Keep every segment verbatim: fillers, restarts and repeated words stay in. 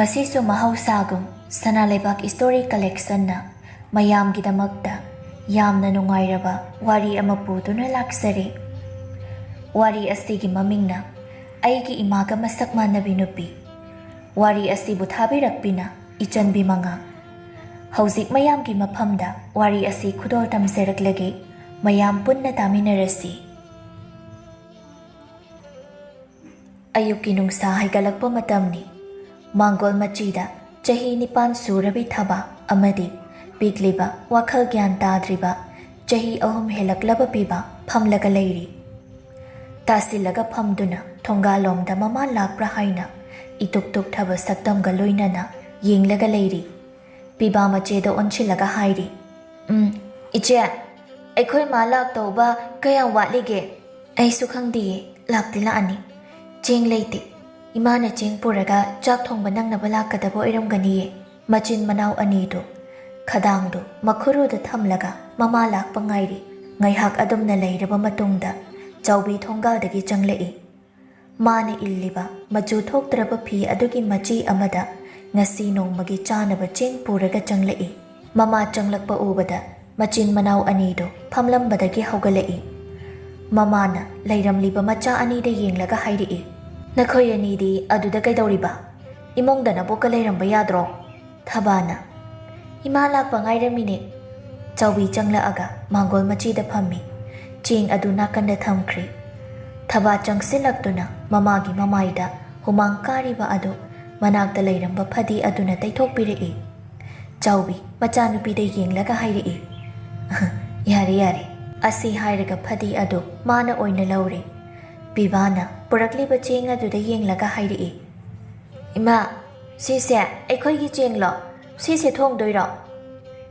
ꯉꯁꯤꯁꯨ ꯃꯍꯧꯁꯥꯒꯨꯝ ꯁꯅꯥ ꯂꯩꯕꯥꯛ ꯏꯁꯇꯣꯔꯤ ꯀꯂꯦꯛꯁꯟꯅ ꯃꯌꯥꯝꯒꯤꯗꯃꯛꯇ ꯌꯥꯝꯅ ꯅꯨꯡꯉꯥꯏꯔꯕ ꯋꯥꯔꯤ ꯑꯃ ꯄꯨꯗꯨꯅ ꯂꯥꯛꯆꯔꯤ꯫ ꯋꯥꯔꯤ ꯑꯁꯤꯒꯤ ꯃꯃꯤꯡꯅ ꯑꯩꯒꯤ ꯏꯃꯥꯒ ꯃꯁꯛ ꯃꯥꯟꯅꯕꯤ ꯅꯨꯄꯤ꯫ ꯋꯥꯔꯤ ꯑꯁꯤꯕꯨ ꯊꯥꯕꯤꯔꯛꯄꯤꯅ ꯏꯆꯟꯕꯤ ꯃꯉꯥ꯫ ꯍꯧꯖꯤꯛ ꯃꯌꯥꯝꯒꯤ ꯃꯐꯝꯗ ꯋꯥꯔꯤ ꯑꯁꯤ ꯈꯨꯗꯣꯜ ꯇꯝꯖꯔꯛꯂꯒꯦ꯫ ꯃꯌꯥꯝ ꯄꯨꯟꯅ ꯇꯥꯃꯤꯟꯅꯔꯁꯤ꯫ ꯑꯌꯨꯛꯀꯤ ꯅꯨꯡꯁꯥ ꯍꯥꯏꯒꯠꯂꯛꯄ ꯃꯇꯝꯅꯤ꯫ ꯃꯥꯡꯒꯣꯜ ꯃꯆꯤꯗ ꯆꯍꯤ ꯅꯤꯄꯥꯟ ꯁꯨꯔꯕꯤ ꯊꯕꯥ ꯑꯃꯗꯤ ꯄꯤꯛꯂꯤꯕ, ꯋꯥꯈꯜ ꯒ꯭ꯌꯥꯟ ꯇꯥꯗ꯭ꯔꯤꯕ ꯆꯍꯤ ꯑꯍꯨꯝ ꯍꯦꯜꯂꯛꯂꯕ ꯄꯤꯕꯥ ꯐꯝꯂꯒ ꯂꯩꯔꯤ꯫ ꯇꯥꯁꯤꯜꯂꯒ ꯐꯝꯗꯨꯅ ꯊꯣꯡꯒꯥꯜꯂꯣꯝꯗ ꯃꯃꯥ ꯂꯥꯛꯄ꯭ꯔꯥ ꯍꯥꯏꯅ ꯏꯇꯨꯛ ꯇꯨꯛꯊꯕ ꯁꯛꯇꯝꯒ ꯂꯣꯏꯅꯅ ꯌꯦꯡꯂꯒ ꯂꯩꯔꯤ꯫ ꯄꯤꯕꯥ ꯃꯆꯦꯗ ꯑꯣꯟꯁꯤꯜꯂꯒ ꯍꯥꯏꯔꯤ, "ꯎꯝ, ꯏꯆꯦ, ꯑꯩꯈꯣꯏ ꯃꯥ ꯂꯥꯛꯇꯧꯕ ꯀꯌꯥꯝ ꯋꯥꯠꯂꯤꯒꯦ?" "ꯑꯩꯁꯨ ꯈꯪꯗꯤꯌꯦ, ꯂꯥꯛꯇꯤ ꯂꯥꯛꯑꯅꯤ꯫ ꯆꯦꯡ ꯂꯩꯇꯦ꯫ ꯏꯃꯥꯅ ꯆꯦꯡ ꯄꯨꯔꯒ ꯆꯥꯛ ꯊꯣꯡꯕ ꯅꯪꯅꯕ ꯂꯥꯛꯀꯗꯕ ꯑꯣꯏꯔꯝꯒꯅꯤꯌꯦ꯫" ꯃꯆꯤꯟ ꯃꯅꯥꯎ ꯑꯅꯤꯗꯨ ꯈꯗꯥꯡꯗꯨ ꯃꯈꯨꯔꯨꯗ ꯊꯝꯂꯒ ꯃꯃꯥ ꯂꯥꯛꯄ ꯉꯥꯏꯔꯤ꯫ ꯉꯥꯏꯍꯥꯛ ꯑꯗꯨꯝꯅ ꯂꯩꯔꯕ ꯃꯇꯨꯡꯗ ꯆꯥꯎꯕꯤ ꯊꯣꯡꯒꯥꯜꯗꯒꯤ ꯆꯪꯂꯛꯏ꯫ ꯃꯥꯅ ꯏꯜꯂꯤꯕ ꯃꯆꯨ ꯊꯣꯛꯇ꯭ꯔꯕ ꯐꯤ ꯑꯗꯨꯒꯤ ꯃꯆꯤ ꯑꯃꯗ ꯉꯁꯤ ꯅꯣꯡꯃꯒꯤ ꯆꯥꯅꯕ ꯆꯦꯡ ꯄꯨꯔꯒ ꯆꯪꯂꯛꯏ꯫ ꯃꯃꯥ ꯆꯪꯂꯛꯄ ꯎꯕꯗ ꯃꯆꯤꯟ ꯃꯅꯥꯎ ꯑꯅꯤꯗꯨ ꯐꯝꯂꯝꯕꯗꯒꯤ ꯍꯧꯒꯠꯂꯛꯏ꯫ ꯃꯃꯥꯅ ꯂꯩꯔꯝꯂꯤꯕ ꯃꯆꯥ ꯑꯅꯤꯗ ꯌꯦꯡꯂꯒ ꯍꯥꯏꯔꯛꯏ, "ꯅꯈꯣꯏ ꯑꯅꯤꯗꯤ ꯑꯗꯨꯗ ꯀꯩꯗꯧꯔꯤꯕ? ꯏꯃꯨꯡꯗ ꯅꯕꯣꯛꯀ ꯂꯩꯔꯝꯕ ꯌꯥꯗ꯭ꯔꯣ?" ꯊꯕꯥꯅ, "ꯏꯃꯥ ꯂꯥꯛꯄ ꯉꯥꯏꯔꯝꯃꯤꯅꯦ꯫" ꯆꯥꯎꯕꯤ ꯆꯪꯂꯛꯑꯒ ꯃꯥꯡꯒꯣꯜ ꯃꯆꯤꯗ ꯐꯝꯃꯤ꯫ ꯆꯦꯡ ꯑꯗꯨ ꯅꯥꯀꯟꯗ ꯊꯝꯈ꯭ꯔꯤ꯫ ꯊꯕꯥ ꯆꯪꯁꯤꯜꯂꯛꯇꯨꯅ ꯃꯃꯥꯒꯤ ꯃꯃꯥꯏꯗ ꯍꯨꯃꯥꯡ ꯀꯥꯔꯤꯕ ꯑꯗꯨ ꯃꯅꯥꯛꯇ ꯂꯩꯔꯝꯕ ꯐꯗꯤ ꯑꯗꯨꯅ ꯇꯩꯊꯣꯛꯄꯤꯔꯛꯏ꯫ ꯆꯥꯎꯕꯤ ꯃꯆꯥꯅꯨꯄꯤꯗ ꯌꯦꯡꯂꯒ ꯍꯥꯏꯔꯛꯏ, "ꯌꯥꯔꯦ, ꯌꯥꯔꯦ꯫" ꯑꯁꯤ ꯍꯥꯏꯔꯒ ꯐꯗꯤ ꯑꯗꯨ ꯃꯥꯅ ꯑꯣꯏꯅ ꯂꯧꯔꯦ꯫ ꯄꯤꯕꯥꯅ ꯄꯨꯔꯛꯂꯤꯕ ꯆꯦꯡ ꯑꯗꯨꯗ ꯌꯦꯡꯂꯒ ꯍꯥꯏꯔꯛꯏ, "ꯏꯃꯥ, ꯁꯤꯁꯦ ꯑꯩꯈꯣꯏꯒꯤ ꯆꯦꯡꯂꯣ? ꯁꯤꯁꯦ ꯊꯣꯡꯗꯣꯏꯔꯣ?"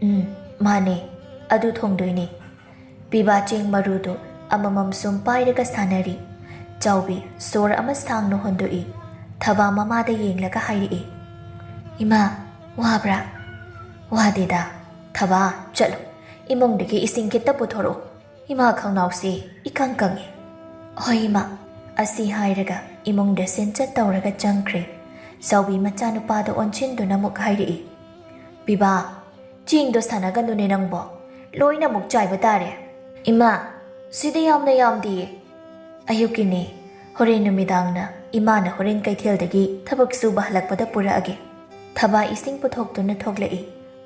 "ꯎꯝ, ꯃꯥꯅꯦ, ꯑꯗꯨ ꯊꯣꯡꯗꯣꯏꯅꯦ꯫" ꯄꯤꯕꯥ ꯆꯦꯡ ꯃꯔꯨꯗꯨ ꯑꯃꯃꯝ ꯁꯨꯝ ꯄꯥꯏꯔꯒ ꯁꯥꯟꯅꯔꯤ꯫ ꯆꯥꯎꯕꯤ ꯁꯣꯔ ꯑꯃ ꯁꯥꯡꯅ ꯍꯣꯟꯗꯣꯛꯏ꯫ ꯊꯕꯥ ꯃꯃꯥꯗ ꯌꯦꯡꯂꯒ ꯍꯥꯏꯔꯛꯏ, "ꯏꯃꯥ, ꯋꯥꯕ꯭ꯔꯥ?" "ꯋꯥꯗꯦꯗ꯫ ꯊꯕꯥ, ꯆꯠꯂꯨ, ꯏꯃꯨꯡꯗꯒꯤ ꯏꯁꯤꯡ ꯈꯤꯠꯇ ꯄꯨꯊꯣꯔꯛꯎ꯫ ꯏꯃꯥ ꯈꯪꯅꯥꯎꯁꯤ ꯏꯀꯪ ꯀꯪꯉꯤ꯫" "ꯍꯣꯏ ꯏꯃꯥ꯫" ꯑꯁꯤ ꯍꯥꯏꯔꯒ ꯏꯃꯨꯡꯗ ꯁꯤꯟꯆꯠ ꯇꯧꯔꯒ ꯆꯪꯈ꯭ꯔꯦ꯫ ꯆꯥꯎꯕꯤ ꯃꯆꯥꯅꯨꯄꯥꯗ ꯑꯣꯟꯁꯤꯟꯗꯨꯅ ꯑꯃꯨꯛ ꯍꯥꯏꯔꯛꯏ, "ꯄꯤꯕꯥ, ꯆꯦꯡꯗꯣ ꯁꯥꯟꯅꯒꯅꯨꯅꯦ ꯅꯪꯕꯣ, ꯂꯣꯏꯅ ꯑꯃꯨꯛ ꯆꯥꯏꯕ ꯇꯥꯔꯦ꯫" "ꯏꯃꯥ, ꯁꯤꯗꯤ ꯌꯥꯝꯅ ꯌꯥꯝꯗꯤꯌꯦ꯫" "ꯑꯌꯨꯛꯀꯤꯅꯦ, ꯍꯣꯔꯦꯟ ꯅꯨꯃꯤꯗꯥꯡꯅ ꯏꯃꯥꯅ ꯍꯣꯔꯦꯟ ꯀꯩꯊꯦꯜꯗꯒꯤ ꯊꯕꯛ ꯁꯨꯕ ꯍꯜꯂꯛꯄꯗ ꯄꯨꯔꯛꯑꯒꯦ꯫" ꯊꯕꯥ ꯏꯁꯤꯡ ꯄꯨꯊꯣꯛꯇꯨꯅ ꯊꯣꯛꯂꯛꯏ,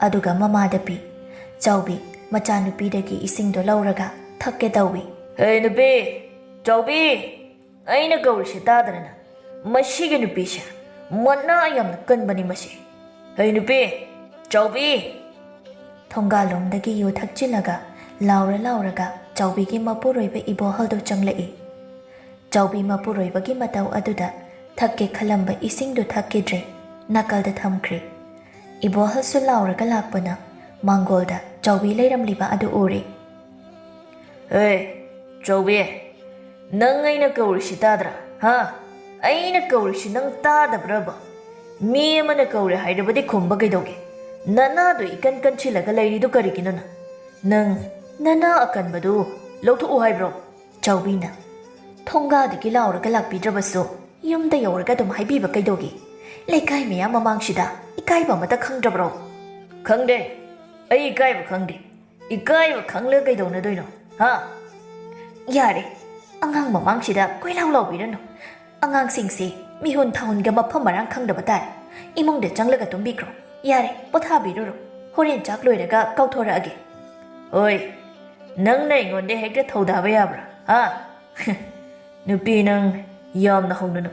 ꯑꯗꯨꯒ ꯃꯃꯥꯗ ꯄꯤ꯫ ꯆꯥꯎꯕꯤ ꯃꯆꯥꯅꯨꯄꯤꯗꯒꯤ ꯏꯁꯤꯡꯗꯣ ꯂꯧꯔꯒ ꯊꯛꯀꯦ ꯇꯧꯏ꯫ "ꯍꯦ ꯅꯨꯄꯤ, ꯆꯥꯎꯕꯤ, ꯑꯩꯅ ꯀꯧꯔꯤꯁꯦ ꯇꯥꯗ꯭ꯔꯅ? ꯃꯁꯤꯒꯤ ꯅꯨꯄꯤꯁꯦ ꯃꯅꯥ ꯌꯥꯝꯅ ꯀꯟꯕꯅꯤ ꯃꯁꯤ꯫ ꯍꯦ ꯅꯨꯄꯤ, ꯆꯥꯎꯕꯤ!" ꯊꯣꯡꯒꯥꯜꯂꯣꯝꯗꯒꯤ ꯌꯨ ꯊꯛꯆꯤꯜꯂꯒ ꯂꯥꯎꯔ ꯂꯥꯎꯔꯒ ꯆꯥꯎꯕꯤꯒꯤ ꯃꯄꯨꯔꯣꯏꯕ ꯏꯕꯣꯍꯜꯗꯣ ꯆꯪꯂꯛꯏ꯫ ꯆꯥꯎꯕꯤ ꯃꯄꯨꯔꯣꯏꯕꯒꯤ ꯃꯇꯧ ꯑꯗꯨꯗ ꯊꯛꯀꯦ ꯈꯜꯂꯝꯕ ꯏꯁꯤꯡꯗꯨ ꯊꯛꯈꯤꯗ꯭ꯔꯦ, ꯅꯥꯀꯜꯗ ꯊꯝꯈ꯭ꯔꯦ꯫ ꯏꯕꯣꯍꯜꯁꯨ ꯂꯥꯎꯔꯒ ꯂꯥꯛꯄꯅ ꯃꯥꯡꯒꯣꯜꯗ ꯆꯥꯎꯕꯤ ꯂꯩꯔꯝꯂꯤꯕ ꯑꯗꯨ ꯎꯔꯦ꯫ "ꯑꯦ, ꯆꯥꯎꯕꯤ, ꯅꯪ ꯑꯩꯅ ꯀꯧꯔꯤꯁꯤ ꯇꯥꯗ꯭ꯔꯥ? ꯍꯥ? ꯑꯩꯅ ꯀꯧꯔꯤꯁꯤ ꯅꯪ ꯇꯥꯗꯕ꯭ꯔꯕ? ꯃꯤ ꯑꯃꯅ ꯀꯧꯔꯦ ꯍꯥꯏꯔꯕꯗꯤ ꯈꯨꯝꯕ ꯀꯩꯗꯧꯒꯦ? ꯅꯅꯥꯗꯣ ꯏꯀꯟ ꯀꯟꯁꯤꯜꯂꯒ ꯂꯩꯔꯤꯗꯣ ꯀꯔꯤꯒꯤꯅꯣ ꯅꯪ? ꯅꯪ ꯅꯅꯥ ꯑꯀꯟꯕꯗꯨ ꯂꯧꯊꯣꯛꯎ ꯍꯥꯏꯕ꯭ꯔꯣ?" ꯆꯥꯎꯕꯤꯅ ꯊꯣꯡꯒꯥꯗꯒꯤ ꯂꯥꯎꯔꯒ ꯂꯥꯛꯄꯤꯗ꯭ꯔꯕꯁꯨ ꯌꯨꯝꯗ ꯌꯧꯔꯒ ꯑꯗꯨꯝ ꯍꯥꯏꯕꯤꯕ ꯀꯩꯗꯧꯒꯦ? ꯂꯩꯀꯥꯏ ꯃꯌꯥꯝ ꯃꯃꯥꯡꯁꯤꯗ ꯏꯀꯥꯏꯕ ꯑꯃꯇ ꯈꯪꯗ꯭ꯔꯕ꯭ꯔꯣ? "ꯈꯪꯗꯦ, ꯑꯩ ꯏꯀꯥꯏꯕ ꯈꯪꯗꯦ꯫ ꯏꯀꯥꯏꯕ ꯈꯪꯂꯒ ꯀꯩꯗꯧꯅꯗꯣꯏꯅꯣ? ꯍꯥ?" "ꯌꯥꯔꯦ, ꯑꯉꯥꯡ ꯃꯃꯥꯡꯁꯤꯗ ꯀꯣꯏꯂꯥꯎ ꯂꯥꯎꯕꯤꯔꯅꯨ꯫ ꯑꯉꯥꯡꯁꯤꯡꯁꯦ ꯃꯤꯍꯨꯟ ꯊꯥꯍꯨꯟꯒ ꯃꯐꯝ ꯃꯔꯥꯡ ꯈꯪꯗꯕ ꯇꯥꯏ꯫ ꯏꯃꯨꯡꯗ ꯆꯪꯂꯒ ꯇꯨꯝꯕꯤꯈ꯭ꯔꯣ꯫ ꯌꯥꯔꯦ, ꯄꯣꯊꯥꯕꯤꯔꯨꯔꯣ꯫ ꯍꯣꯔꯦꯟ ꯆꯥꯛ ꯂꯣꯏꯔꯒ ꯀꯧꯊꯣꯔꯛꯑꯒꯦ꯫" "ꯍꯣꯏ, ꯅꯪꯅ ꯑꯩꯉꯣꯟꯗ ꯍꯦꯛꯇ ꯊꯧꯗꯥꯕ ꯌꯥꯕ꯭ꯔꯥ? ꯍꯥ? ꯅꯨꯄꯤ ꯅꯪ, ꯌꯥꯝꯅ ꯍꯧꯅꯅꯨ꯫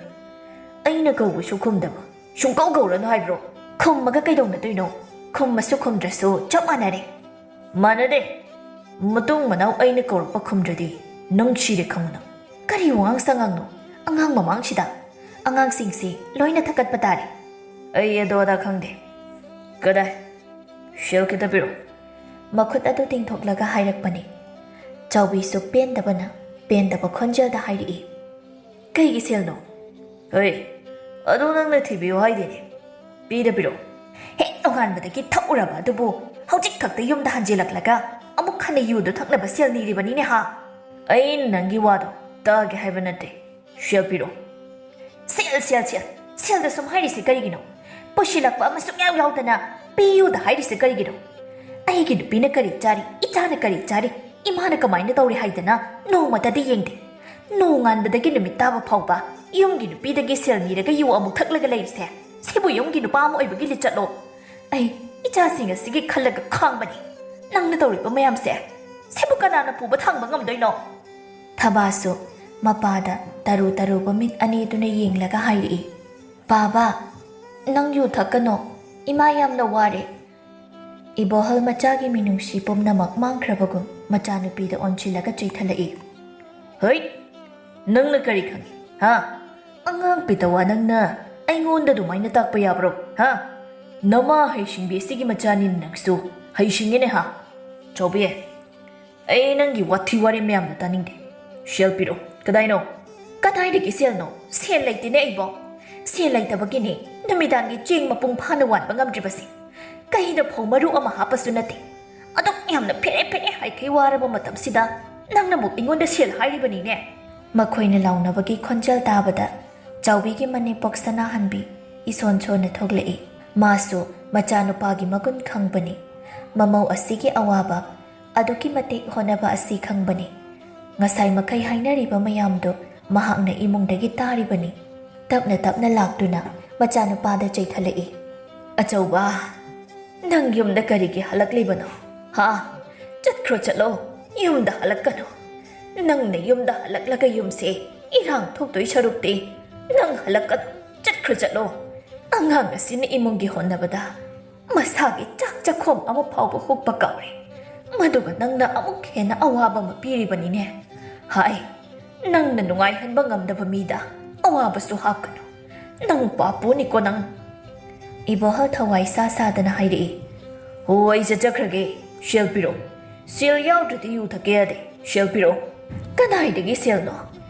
ꯑꯩꯅ ꯀꯧꯕꯁꯨ ꯈꯨꯝꯗꯕ, ꯁꯨꯡꯀꯧ ꯀꯧꯔꯅꯨ ꯍꯥꯏꯕ꯭ꯔꯣ?" "ꯈꯨꯝꯃꯒ ꯀꯩꯗꯧꯅꯗꯣꯏꯅꯣ? ꯈꯨꯝꯃꯁꯨ ꯈꯨꯝꯗ꯭ꯔꯁꯨ ꯆꯞ ꯃꯥꯟꯅꯔꯦ꯫" "ꯃꯥꯟꯅꯗꯦ꯫ ꯃꯇꯨꯡ ꯃꯅꯥꯎ ꯑꯩꯅ ꯀꯧꯔꯛꯄ ꯈꯨꯝꯗ꯭ꯔꯗꯤ ꯅꯪ ꯁꯤꯔꯦ ꯈꯪꯉꯨ ꯅꯪ꯫" "ꯀꯔꯤ ꯋꯥꯉꯥꯡ ꯁꯉꯥꯡꯅꯣ? ꯑꯉꯥꯡ ꯃꯃꯥꯡꯁꯤꯗ ꯑꯉꯥꯡꯁꯤꯡꯁꯤ ꯂꯣꯏꯅ ꯊꯛꯀꯠꯄ ꯇꯥꯔꯦ꯫" "ꯑꯩ ꯑꯗꯣ ꯑꯗꯥ ꯈꯪꯗꯦ꯫ ꯀꯗꯥꯏ? ꯁꯦꯜ ꯈꯤꯇ ꯄꯤꯔꯛꯑꯣ꯫" ꯃꯈꯨꯠ ꯑꯗꯨ ꯇꯤꯡꯊꯣꯛꯂꯒ ꯍꯥꯏꯔꯛꯄꯅꯤ꯫ ꯆꯥꯎꯕꯤꯁꯨ ꯄꯦꯟꯗꯕꯅ ꯄꯦꯟꯗꯕ ꯈꯣꯟꯖꯦꯜꯗ ꯍꯥꯏꯔꯛꯏ, "ꯀꯩꯒꯤ ꯁꯦꯜꯅꯣ?" "ꯍꯣꯏ, ꯑꯗꯨ ꯅꯪꯅ ꯊꯤꯕꯤꯌꯨ ꯍꯥꯏꯗꯦꯅꯦ꯫ ꯄꯤꯗ ꯄꯤꯔꯛꯑꯣ꯫" "ꯍꯦꯛ ꯅꯣꯡꯉꯥꯟꯕꯗꯒꯤ ꯊꯛꯎꯔꯕ ꯑꯗꯨꯕꯨ ꯍꯧꯖꯤꯛ ꯈꯛꯇ ꯌꯨꯝꯗ ꯍꯟꯖꯤꯜꯂꯛꯂꯒ ꯑꯃꯨꯛ ꯍꯟꯅ ꯌꯨꯗꯨ ꯊꯛꯅꯕ ꯁꯦꯜ ꯅꯤꯔꯤꯕꯅꯤꯅꯦ ꯍꯥ?" "ꯑꯩꯅ ꯅꯪꯒꯤ ꯋꯥꯗꯣ ꯇꯥꯒꯦ ꯍꯥꯏꯕ ꯅꯠꯇꯦ꯫ ꯁꯦꯜ ꯄꯤꯔꯛꯑꯣ꯫" "ꯁꯦꯜ, ꯁꯦꯜ, ꯁꯦꯜ꯫ ꯁꯦꯜꯗ ꯁꯨꯝ ꯍꯥꯏꯔꯤꯁꯦ ꯀꯔꯤꯒꯤꯅꯣ? ꯄꯨꯁꯤꯜꯂꯛꯄ ꯑꯃ ꯁꯨꯡꯌꯥꯎ ꯌꯥꯎꯗꯅ ꯄꯤꯌꯨꯗ ꯍꯥꯏꯔꯤꯁꯦ ꯀꯔꯤꯒꯤꯅꯣ? ꯑꯩꯒꯤ ꯅꯨꯄꯤꯅ ꯀꯔꯤ ꯆꯥꯔꯤ, ꯏꯆꯥꯅ ꯀꯔꯤ ꯆꯥꯔꯤ, ꯏꯃꯥꯅ ꯀꯃꯥꯏꯅ ꯇꯧꯔꯤ ꯍꯥꯏꯗꯅ ꯅꯣꯡꯃꯇꯗꯤ ꯌꯦꯡꯗꯦ꯫ ꯅꯣꯡꯉꯥꯟꯕꯗꯒꯤ ꯅꯨꯃꯤꯠ ꯇꯥꯕ ꯐꯥꯎꯕ ꯌꯨꯝꯒꯤ ꯅꯨꯄꯤꯗꯒꯤ ꯁꯦꯜ ꯅꯤꯔꯒ ꯌꯨ ꯑꯃꯨꯛ ꯊꯛꯂꯒ ꯂꯩꯔꯤꯁꯦ, ꯁꯤꯕꯨ ꯌꯨꯝꯒꯤ ꯅꯨꯄꯥ ꯑꯃ ꯑꯣꯏꯕꯒꯤ ꯂꯤꯆꯠꯂꯣ? ꯑꯩ ꯏꯆꯥꯁꯤꯡ ꯑꯁꯤꯒꯤ ꯈꯜꯂꯒ ꯈꯥꯡꯕꯅꯤ꯫ ꯅꯪꯅ ꯇꯧꯔꯤꯕ ꯃꯌꯥꯝꯁꯦ, ꯁꯤꯕꯨ ꯀꯅꯥꯅ ꯄꯨꯕ ꯊꯥꯡꯕ ꯉꯝꯗꯣꯏꯅꯣ? ꯊꯕꯥꯁꯨ ꯃꯄꯥꯗ ꯇꯔꯨ ꯇꯔꯨꯕ ꯃꯤꯠ ꯑꯅꯤꯗꯨꯅ ꯌꯦꯡꯂꯒ ꯍꯥꯏꯔꯛꯏ, "ꯕꯥꯕꯥ, ꯅꯪ ꯌꯨ ꯊꯛꯀꯅꯣ, ꯏꯃꯥ ꯌꯥꯝꯅ ꯋꯥꯔꯦ"꯫ ꯏꯕꯣꯍꯜ ꯃꯆꯥꯒꯤ ꯃꯤꯅꯨꯡꯁꯤ ꯄꯨꯝꯅꯃꯛ ꯃꯥꯡꯈ꯭ꯔꯕꯒꯨꯝ ꯃꯆꯥꯅꯨꯄꯤꯗ ꯑꯣꯟꯁꯤꯜꯂꯒ ꯆꯩꯊꯠꯂꯛꯏ꯫ "ꯍꯩꯠ! ꯅꯪꯅ ꯀꯔꯤ ꯈꯪꯉꯤ, ꯍꯥ? ꯑꯉꯥꯡ ꯄꯤꯇꯋꯥ, ꯅꯪꯅ ꯑꯩꯉꯣꯟꯗ ꯑꯗꯨꯃꯥꯏꯅ ꯇꯥꯛꯄ ꯌꯥꯕ꯭ꯔꯣ, ꯍꯥ? ꯅꯃꯥ ꯍꯩꯁꯤꯡꯕꯤ ꯑꯁꯤꯒꯤ ꯃꯆꯥꯅꯤꯅ ꯅꯪꯁꯨ꯫ ꯍꯩꯁꯤꯡꯉꯤꯅꯦ, ꯍꯥ? ꯆꯥꯎꯕꯤ, ꯑꯩ ꯅꯪꯒꯤ ꯋꯥꯊꯤ ꯋꯥꯔꯦꯝ ꯃꯌꯥꯝꯗꯣ ꯇꯥꯅꯤꯡꯗꯦ꯫ ꯁꯦꯜ ꯄꯤꯔꯛꯑꯣ꯫ ꯀꯗꯥꯏꯅꯣ?" "ꯀꯗꯥꯏꯗꯒꯤ ꯁꯦꯜꯅꯣ? ꯁꯦꯜ ꯂꯩꯇꯦꯅꯦ ꯑꯩꯕꯣ꯫ ꯁꯦꯜ ꯂꯩꯇꯕꯒꯤꯅꯦ ꯅꯨꯃꯤꯗꯥꯡꯒꯤ ꯆꯦꯡ ꯃꯄꯨꯡ ꯐꯥꯅ ꯋꯥꯟꯕ ꯉꯝꯗ꯭ꯔꯤꯕꯁꯦ꯫ ꯀꯩꯗ ꯐꯧ ꯃꯔꯨ ꯑꯃ ꯍꯥꯞꯄꯁꯨ ꯅꯠꯇꯦ꯫ ꯑꯗꯨꯛ ꯌꯥꯝꯅ ꯐꯦꯔꯦ ꯐꯦꯔꯦ ꯍꯥꯏꯈꯩ ꯋꯥꯔꯕ ꯃꯇꯝꯁꯤꯗ ꯅꯪꯅ ꯑꯃꯨꯛ ꯑꯩꯉꯣꯟꯗ ꯁꯦꯜ ꯍꯥꯏꯔꯤꯕꯅꯤꯅꯦ?" ꯃꯈꯣꯏꯅ ꯂꯥꯎꯅꯕꯒꯤ ꯈꯣꯟꯖꯦꯜ ꯇꯥꯕꯗ ꯆꯥꯎꯕꯤꯒꯤ ꯃꯅꯦꯝꯄꯣꯛ ꯁꯅꯥꯍꯟꯕꯤ ꯏꯁꯣꯟ ꯁꯣꯟꯅ ꯊꯣꯛꯂꯛꯏ꯫ ꯃꯥꯁꯨ ꯃꯆꯥꯅꯨꯄꯥꯒꯤ ꯃꯒꯨꯟ ꯈꯪꯕꯅꯤ꯫ ꯃꯃꯧ ꯑꯁꯤꯒꯤ ꯑꯋꯥꯕ, ꯑꯗꯨꯛꯀꯤ ꯃꯇꯤꯛ ꯍꯣꯠꯅꯕ ꯑꯁꯤ ꯈꯪꯕꯅꯤ꯫ ꯉꯁꯥꯏ ꯃꯈꯩ ꯍꯥꯏꯅꯔꯤꯕ ꯃꯌꯥꯝꯗꯨ ꯃꯍꯥꯛꯅ ꯏꯃꯨꯡꯗꯒꯤ ꯇꯥꯔꯤꯕꯅꯤ꯫ ꯇꯞꯅ ꯇꯞꯅ ꯂꯥꯛꯇꯨꯅ ꯃꯆꯥꯅꯨꯄꯥꯗ ꯆꯩꯊꯠꯂꯛꯏ꯫ "ꯑꯆꯧꯕ, ꯅꯪ ꯌꯨꯝꯗ ꯀꯔꯤꯒꯤ ꯍꯜꯂꯛꯂꯤꯕꯅꯣ? ꯍꯥ? ꯆꯠꯈ꯭ꯔꯣ, ꯆꯠꯂꯣ꯫ ꯌꯨꯝꯗ ꯍꯜꯂꯛꯀꯅꯨ꯫ ꯅꯪꯅ ꯌꯨꯝꯗ ꯍꯜꯂꯛꯂꯒ ꯌꯨꯝꯁꯦ ꯏꯔꯥꯡ ꯊꯣꯛꯇꯣꯏ ꯁꯔꯨꯛꯇꯤ ꯅꯪ ꯍꯜꯂꯛꯀꯅꯨ꯫ ꯆꯠꯈ꯭ꯔꯣ, ꯆꯠꯂꯣ꯫ ꯑꯉꯥꯡ ꯑꯁꯤꯅ ꯏꯃꯨꯡꯒꯤ ꯍꯣꯠꯅꯕꯗ ꯃꯁꯥꯒꯤ ꯆꯥꯛ ꯆꯥꯛꯈꯣꯝ ꯑꯃ ꯐꯥꯎꯕ ꯍꯨꯛꯄ ꯀꯥꯎꯔꯦ꯫ ꯃꯗꯨꯒ ꯅꯪꯅ ꯑꯃꯨꯛ ꯍꯦꯟꯅ ꯑꯋꯥꯕ ꯑꯃ ꯄꯤꯔꯤꯕꯅꯤꯅꯦ꯫ ꯍꯥꯏ, ꯅꯪꯅ ꯅꯨꯡꯉꯥꯏꯍꯟꯕ ꯉꯝꯗꯕ ꯃꯤꯗ ꯑꯋꯥꯕꯁꯨ ꯍꯥꯞꯀꯅꯨ꯫ ꯅꯪ ꯄꯥꯄꯨꯅꯤꯀꯣ ꯅꯪ꯫" ꯏꯕꯣꯍꯜ ꯊꯋꯥꯏ ꯁꯥ ꯁꯥꯗꯅ ꯍꯥꯏꯔꯛꯏ꯫ "ꯍꯣ, ꯑꯩ ꯆꯠꯆꯈ꯭ꯔꯒꯦ꯫ ꯁꯦꯜ ꯄꯤꯔꯛꯑꯣ꯫ ꯁꯦꯜ ꯌꯥꯎꯗ꯭ꯔꯗꯤ ꯌꯨ ꯊꯛꯀꯦ ꯌꯥꯗꯦ꯫ ꯁꯦꯜ ꯄꯤꯔꯛꯑꯣ꯫" "ꯀꯗꯥꯏꯗꯒꯤ ꯁꯦꯜꯅꯣ?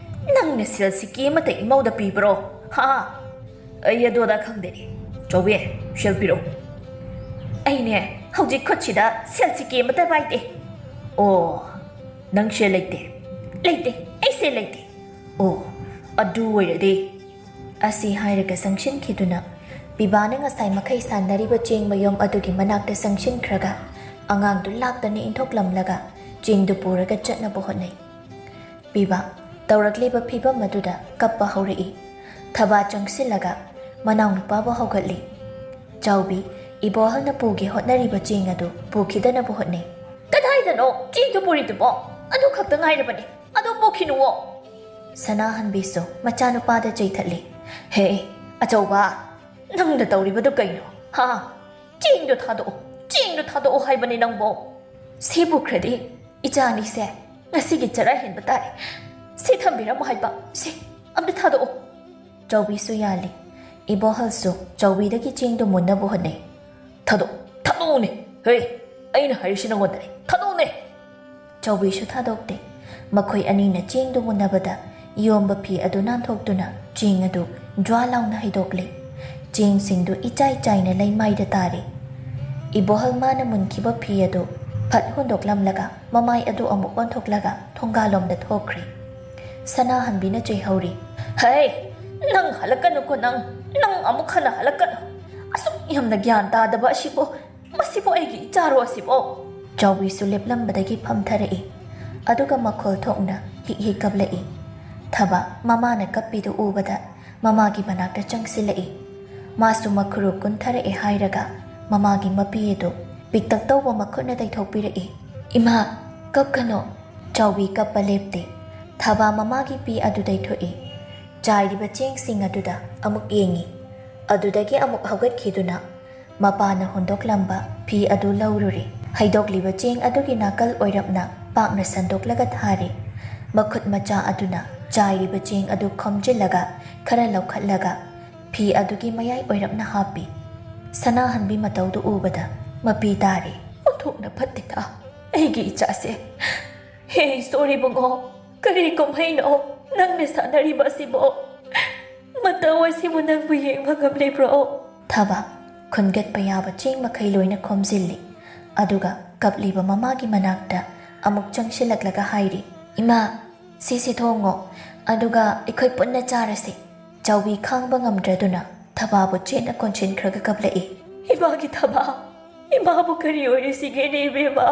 ꯅꯪꯅ ꯁꯦꯜ ꯁꯤꯀꯤ ꯑꯃꯠꯇ ꯏꯃꯧꯗ ꯄꯤꯕ꯭ꯔꯣ? ꯍꯥ?" "ꯑꯩ ꯑꯗꯨ ꯑꯗꯥ ꯈꯪꯗꯦ꯫ ꯆꯥꯎꯕꯤ, ꯁꯦꯜ ꯄꯤꯔꯛꯑꯣ꯫" "ꯑꯩꯅꯦ, ꯍꯧꯖꯤꯛ ꯈꯨꯠꯁꯤꯗ ꯁꯦꯜ ꯁꯤꯀꯤ ꯑꯃꯠꯇ ꯄꯥꯏꯗꯦ꯫" "ꯑꯣ, ꯅꯪ ꯁꯦꯜ ꯂꯩꯇꯦ?" "ꯂꯩꯇꯦ, ꯑꯩ ꯁꯦꯜ ꯂꯩꯇꯦ꯫" "ꯑꯣ, ꯑꯗꯨ ꯑꯣꯏꯔꯗꯤ ꯑꯁꯤ ꯍꯥꯏꯔꯒ ꯆꯪꯁꯤꯟꯈꯤꯗꯨꯅ ꯄꯤꯕꯥꯅ ꯉꯁꯥꯏ ꯃꯈꯩ ꯁꯥꯟꯅꯔꯤꯕ ꯆꯦꯡ ꯃꯌꯨꯝ ꯑꯗꯨꯒꯤ ꯃꯅꯥꯛꯇ ꯆꯪꯁꯤꯟꯈ꯭ꯔꯒ ꯑꯉꯥꯡꯗꯨ ꯂꯥꯛꯇꯅ ꯏꯟꯊꯣꯛꯂꯝꯂꯒ ꯆꯦꯡꯗꯨ ꯄꯨꯔꯒ ꯆꯠꯅꯕ ꯍꯣꯠꯅꯩ꯫ ꯄꯤꯕꯥ ꯇꯧꯔꯛꯂꯤꯕ ꯐꯤꯕꯝ ꯑꯗꯨꯗ ꯀꯞꯄ ꯍꯧꯔꯛꯏ꯫ ꯊꯕꯥ ꯆꯪꯁꯤꯜꯂꯒ ꯃꯅꯥꯎꯅꯨꯄꯥꯕꯨ ꯍꯧꯒꯠꯂꯤ꯫ ꯆꯥꯎꯕꯤ, ꯏꯕꯣꯍꯜꯅ ꯄꯨꯒꯦ ꯍꯣꯠꯅꯔꯤꯕ ꯆꯦꯡ ꯑꯗꯨ ꯄꯨꯈꯤꯗꯅꯕ ꯍꯣꯠꯅꯩ꯫ "ꯀꯗꯥꯏꯗꯅꯣ ꯆꯦꯡꯗꯨ ꯄꯨꯔꯤꯗꯨꯕꯣ? ꯑꯗꯨ ꯈꯛꯇ ꯉꯥꯏꯔꯕꯅꯤ, ꯑꯗꯨ ꯄꯨꯈꯤꯅꯨꯋꯣ!" ꯁꯅꯥꯍꯟꯕꯤꯁꯨ ꯃꯆꯥꯅꯨꯄꯥꯗ ꯆꯩꯊꯠꯂꯤ꯫ "ꯍꯦ, ꯑꯆꯧꯕ, ꯅꯪꯅ ꯇꯧꯔꯤꯕꯗꯨ ꯀꯩꯅꯣ? ꯍꯥ? ꯆꯦꯡꯗꯣ ꯊꯥꯗꯣꯛꯑꯣ, ꯆꯦꯡꯗꯣ ꯊꯥꯗꯣꯛꯑꯣ ꯍꯥꯏꯕꯅꯤ ꯅꯪꯕꯣ!" "ꯁꯤ ꯄꯨꯈ꯭ꯔꯗꯤ ꯏꯆꯥ ꯑꯅꯤꯁꯦ ꯉꯁꯤꯒꯤ ꯆꯔꯥ ꯍꯦꯟꯕ ꯇꯥꯔꯦ꯫ ꯁꯤ ꯊꯝꯕꯤꯔꯝꯃꯣ ꯍꯥꯏꯕ, ꯁꯤ ꯑꯝꯇ ꯊꯥꯗꯣꯛꯑꯣ!" ꯆꯥꯎꯕꯤꯁꯨ ꯌꯥꯜꯂꯤ꯫ ꯏꯕꯣꯍꯜꯁꯨ ꯆꯥꯎꯕꯤꯗꯒꯤ ꯆꯦꯡꯗꯨ ꯃꯨꯟꯅꯕ ꯍꯣꯠꯅꯩ꯫ "ꯊꯥꯗꯣꯛ, ꯊꯥꯗꯣꯛꯎꯅꯦ! ꯍꯦ, ꯑꯩꯅ ꯍꯥꯏꯔꯤꯁꯤ ꯅꯪꯉꯣꯟꯗꯅꯦ, ꯊꯥꯗꯣꯛꯎꯅꯦ!" ꯆꯥꯎꯕꯤꯁꯨ ꯊꯥꯗꯣꯛꯇꯦ꯫ ꯃꯈꯣꯏ ꯑꯅꯤꯅ ꯆꯦꯡꯗꯨ ꯃꯨꯟꯅꯕꯗ ꯌꯣꯝꯕ ꯐꯤ ꯑꯗꯨ ꯅꯥꯟꯊꯣꯛꯇꯨꯅ ꯆꯦꯡ ꯑꯗꯨ ꯖ꯭ꯋꯥ ꯂꯥꯎꯅ ꯍꯩꯗꯣꯛꯂꯤ꯫ ꯆꯦꯡꯁꯤꯡꯗꯨ ꯏꯆꯥꯏ ꯆꯥꯏꯅ ꯂꯩꯃꯥꯏꯗ ꯇꯥꯔꯤ꯫ ꯏꯕꯣꯍꯜ ꯃꯥꯅ ꯃꯨꯟꯈꯤꯕ ꯐꯤ ꯑꯗꯨ ꯐꯠ ꯍꯨꯟꯗꯣꯛꯂꯝꯂꯒ ꯃꯃꯥꯏ ꯑꯗꯨ ꯑꯃꯨꯛ ꯑꯣꯟꯊꯣꯛꯂꯒ ꯊꯣꯡꯒꯥꯜꯂꯣꯝꯗ ꯊꯣꯛꯈ꯭ꯔꯦ꯫ ꯁꯅꯥꯍꯟꯕꯤꯅ ꯆꯩꯍꯧꯔꯤ꯫ "ꯍꯩ, ꯅꯪ ꯍꯜꯂꯛꯀꯅꯨꯀꯣ, ꯅꯪ, ꯅꯪ ꯑꯃꯨꯛ ꯍꯟꯅ ꯍꯜꯂꯛꯀꯅꯨ꯫ ꯑꯁꯨꯛ ꯌꯥꯝꯅ ꯒ꯭ꯌꯥꯟ ꯇꯥꯗꯕ ꯑꯁꯤꯕꯨ, ꯃꯁꯤꯕꯨ ꯑꯩꯒꯤ ꯏꯆꯥꯔꯣ ꯑꯁꯤꯕꯣ?" ꯆꯥꯎꯕꯤꯁꯨ ꯂꯦꯞꯂꯝꯕꯗꯒꯤ ꯐꯝꯊꯔꯛꯏ꯫ ꯑꯗꯨꯒ ꯃꯈꯣꯜ ꯊꯣꯛꯅ ꯍꯤꯛ ꯍꯤꯛ ꯀꯞꯂꯛꯏ꯫ ꯊꯕꯥ ꯃꯃꯥꯅ ꯀꯞꯄꯤꯗꯨ ꯎꯕꯗ ꯃꯃꯥꯒꯤ ꯃꯅꯥꯛꯇ ꯆꯪꯁꯤꯜꯂꯛꯏ꯫ ꯃꯥꯁꯨ ꯃꯈꯨꯔꯨ ꯀꯨꯟꯊꯔꯛꯑꯦ ꯍꯥꯏꯔꯒ ꯃꯃꯥꯒꯤ ꯃꯄꯤ ꯑꯗꯨ ꯄꯤꯛꯇꯛ ꯇꯧꯕ ꯃꯈꯨꯠꯅ ꯇꯩꯊꯣꯛꯄꯤꯔꯛꯏ꯫ "ꯏꯃꯥ, ꯀꯞꯀꯅꯣ꯫" ꯆꯥꯎꯕꯤ ꯀꯞꯄ ꯂꯦꯞꯇꯦ꯫ ꯊꯕꯥ ꯃꯃꯥꯒꯤ ꯄꯤ ꯑꯗꯨ ꯇꯩꯊꯣꯛꯏ꯫ ꯆꯥꯏꯔꯤꯕ ꯆꯦꯡꯁꯤꯡ ꯑꯗꯨꯗ ꯑꯃꯨꯛ ꯌꯦꯡꯏ꯫ ꯑꯗꯨꯗꯒꯤ ꯑꯃꯨꯛ ꯍꯧꯒꯠꯈꯤꯗꯨꯅ ꯃꯄꯥꯅ ꯍꯨꯟꯗꯣꯛꯂꯝꯕ ꯐꯤ ꯑꯗꯨ ꯂꯧꯔꯨꯔꯦ꯫ ꯍꯩꯗꯣꯛꯂꯤꯕ ꯆꯦꯡ ꯑꯗꯨꯒꯤ ꯅꯥꯀꯜ ꯑꯣꯏꯔꯞꯅ ꯄꯥꯛꯅ ꯁꯟꯗꯣꯛꯂꯒ ꯊꯥꯔꯦ꯫ ꯃꯈꯨꯠ ꯃꯆꯥ ꯑꯗꯨꯅ ꯆꯥꯏꯔꯤꯕ ꯆꯦꯡ ꯑꯗꯨ ꯈꯣꯝꯖꯤꯜꯂꯒ ꯈꯔ ꯂꯧꯈꯠꯂꯒ ꯐꯤ ꯑꯗꯨꯒꯤ ꯃꯌꯥꯏ ꯑꯣꯏꯔꯞꯅ ꯍꯥꯞꯄꯤ꯫ ꯁꯅꯥꯍꯟꯕꯤ ꯃꯇꯧꯗꯨ ꯎꯕꯗ ꯃꯄꯤ ꯇꯥꯔꯦ꯫ "ꯑꯣꯟꯊꯣꯛꯅ ꯐꯠꯇꯦꯗ ꯑꯩꯒꯤ ꯏꯆꯥꯁꯦ꯫ ꯍꯦ ꯏꯁꯣꯔ ꯏꯕꯨꯡꯉꯣ, ꯀꯔꯤ ꯀꯨꯝꯍꯩꯅꯣ ꯅꯪꯅ ꯁꯥꯟꯅꯔꯤꯕ ꯑꯁꯤꯕꯣ? ꯃꯇꯧ ꯑꯁꯤꯕꯨ ꯅꯪꯕꯨ ꯌꯦꯡꯕ ꯉꯝꯂꯤꯕ꯭ꯔꯣ?" ꯊꯕꯥ ꯈꯨꯟꯒꯠꯄ ꯌꯥꯕ ꯆꯦꯡ ꯃꯈꯩ ꯂꯣꯏꯅ ꯈꯣꯝꯖꯤꯜꯂꯤ꯫ ꯑꯗꯨꯒ ꯀꯞꯂꯤꯕ ꯃꯃꯥꯒꯤ ꯃꯅꯥꯛꯇ ꯑꯃꯨꯛ ꯆꯪꯁꯤꯜꯂꯛꯂꯒ ꯍꯥꯏꯔꯤ, "ꯏꯃꯥ, ꯁꯤꯁꯤ ꯊꯣꯡꯉꯣ, ꯑꯗꯨꯒ ꯑꯩꯈꯣꯏ ꯄꯨꯟꯅ ꯆꯥꯔꯁꯤ꯫ ꯆꯥꯎꯕꯤ ꯈꯥꯡꯕ ꯉꯝꯗ꯭ꯔꯗꯨꯅ ꯊꯕꯥꯕꯨ ꯆꯦꯠꯅ ꯀꯣꯟꯁꯤꯟꯈ꯭ꯔꯒ ꯀꯞꯂꯛꯏ꯫ "ꯏꯃꯥꯒꯤ ꯊꯕꯥ, ꯏꯃꯥꯕꯨ ꯀꯔꯤ ꯑꯣꯏꯔꯤꯁꯤꯒꯦꯅꯦ ꯏꯕꯦꯝꯃ?"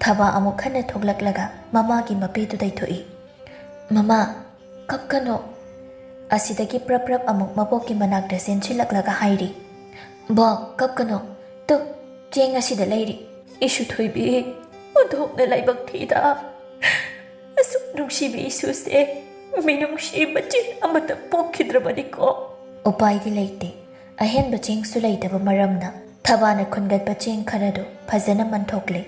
ꯊꯕꯥ ꯑꯃꯨꯛ ꯍꯟꯅ ꯊꯣꯛꯂꯛꯂꯒ ꯃꯃꯥꯒꯤ ꯃꯄꯤꯗꯨ ꯇꯩꯊꯣꯛꯏ꯫ "ꯃꯃꯥ, ꯀꯞꯀꯅꯣ꯫" ꯑꯁꯤꯗꯒꯤ ꯄ꯭ꯔꯞ ꯄ꯭ꯔꯞ ꯑꯃꯨꯛ ꯃꯕꯣꯛꯀꯤ ꯃꯅꯥꯛꯇ ꯆꯦꯟꯁꯤꯜꯂꯛꯂꯒ ꯍꯥꯏꯔꯤ꯫ "ꯕꯣꯛ, ꯀꯞꯀꯅꯣ꯫ ꯇꯨ, ꯆꯦꯡ ꯑꯁꯤꯗ ꯂꯩꯔꯤ꯫ ꯏꯁꯨ ꯊꯣꯏꯕꯤ, ꯑꯣꯟꯊꯣꯛꯅ ꯂꯥꯏꯕꯛ ꯊꯤꯗ꯫ ꯑꯁꯨꯛ ꯅꯨꯡꯁꯤꯕꯤ ꯏꯁꯨꯁꯦ ꯃꯤꯅꯨꯡꯁꯤ ꯃꯆꯤꯟ ꯑꯃꯠꯇ ꯄꯣꯛꯈꯤꯗ꯭ꯔꯕꯅꯤꯀꯣ꯫" ꯎꯄꯥꯏꯗꯤ ꯂꯩꯇꯦ꯫ ꯑꯍꯦꯟꯕ ꯆꯦꯡꯁꯨ ꯂꯩꯇꯕ ꯃꯔꯝꯅ ꯊꯕꯥꯅ ꯈꯨꯟꯒꯠꯄ ꯆꯦꯡ ꯈꯔꯗꯨ ꯐꯖꯅ ꯃꯟꯊꯣꯛꯂꯦ꯫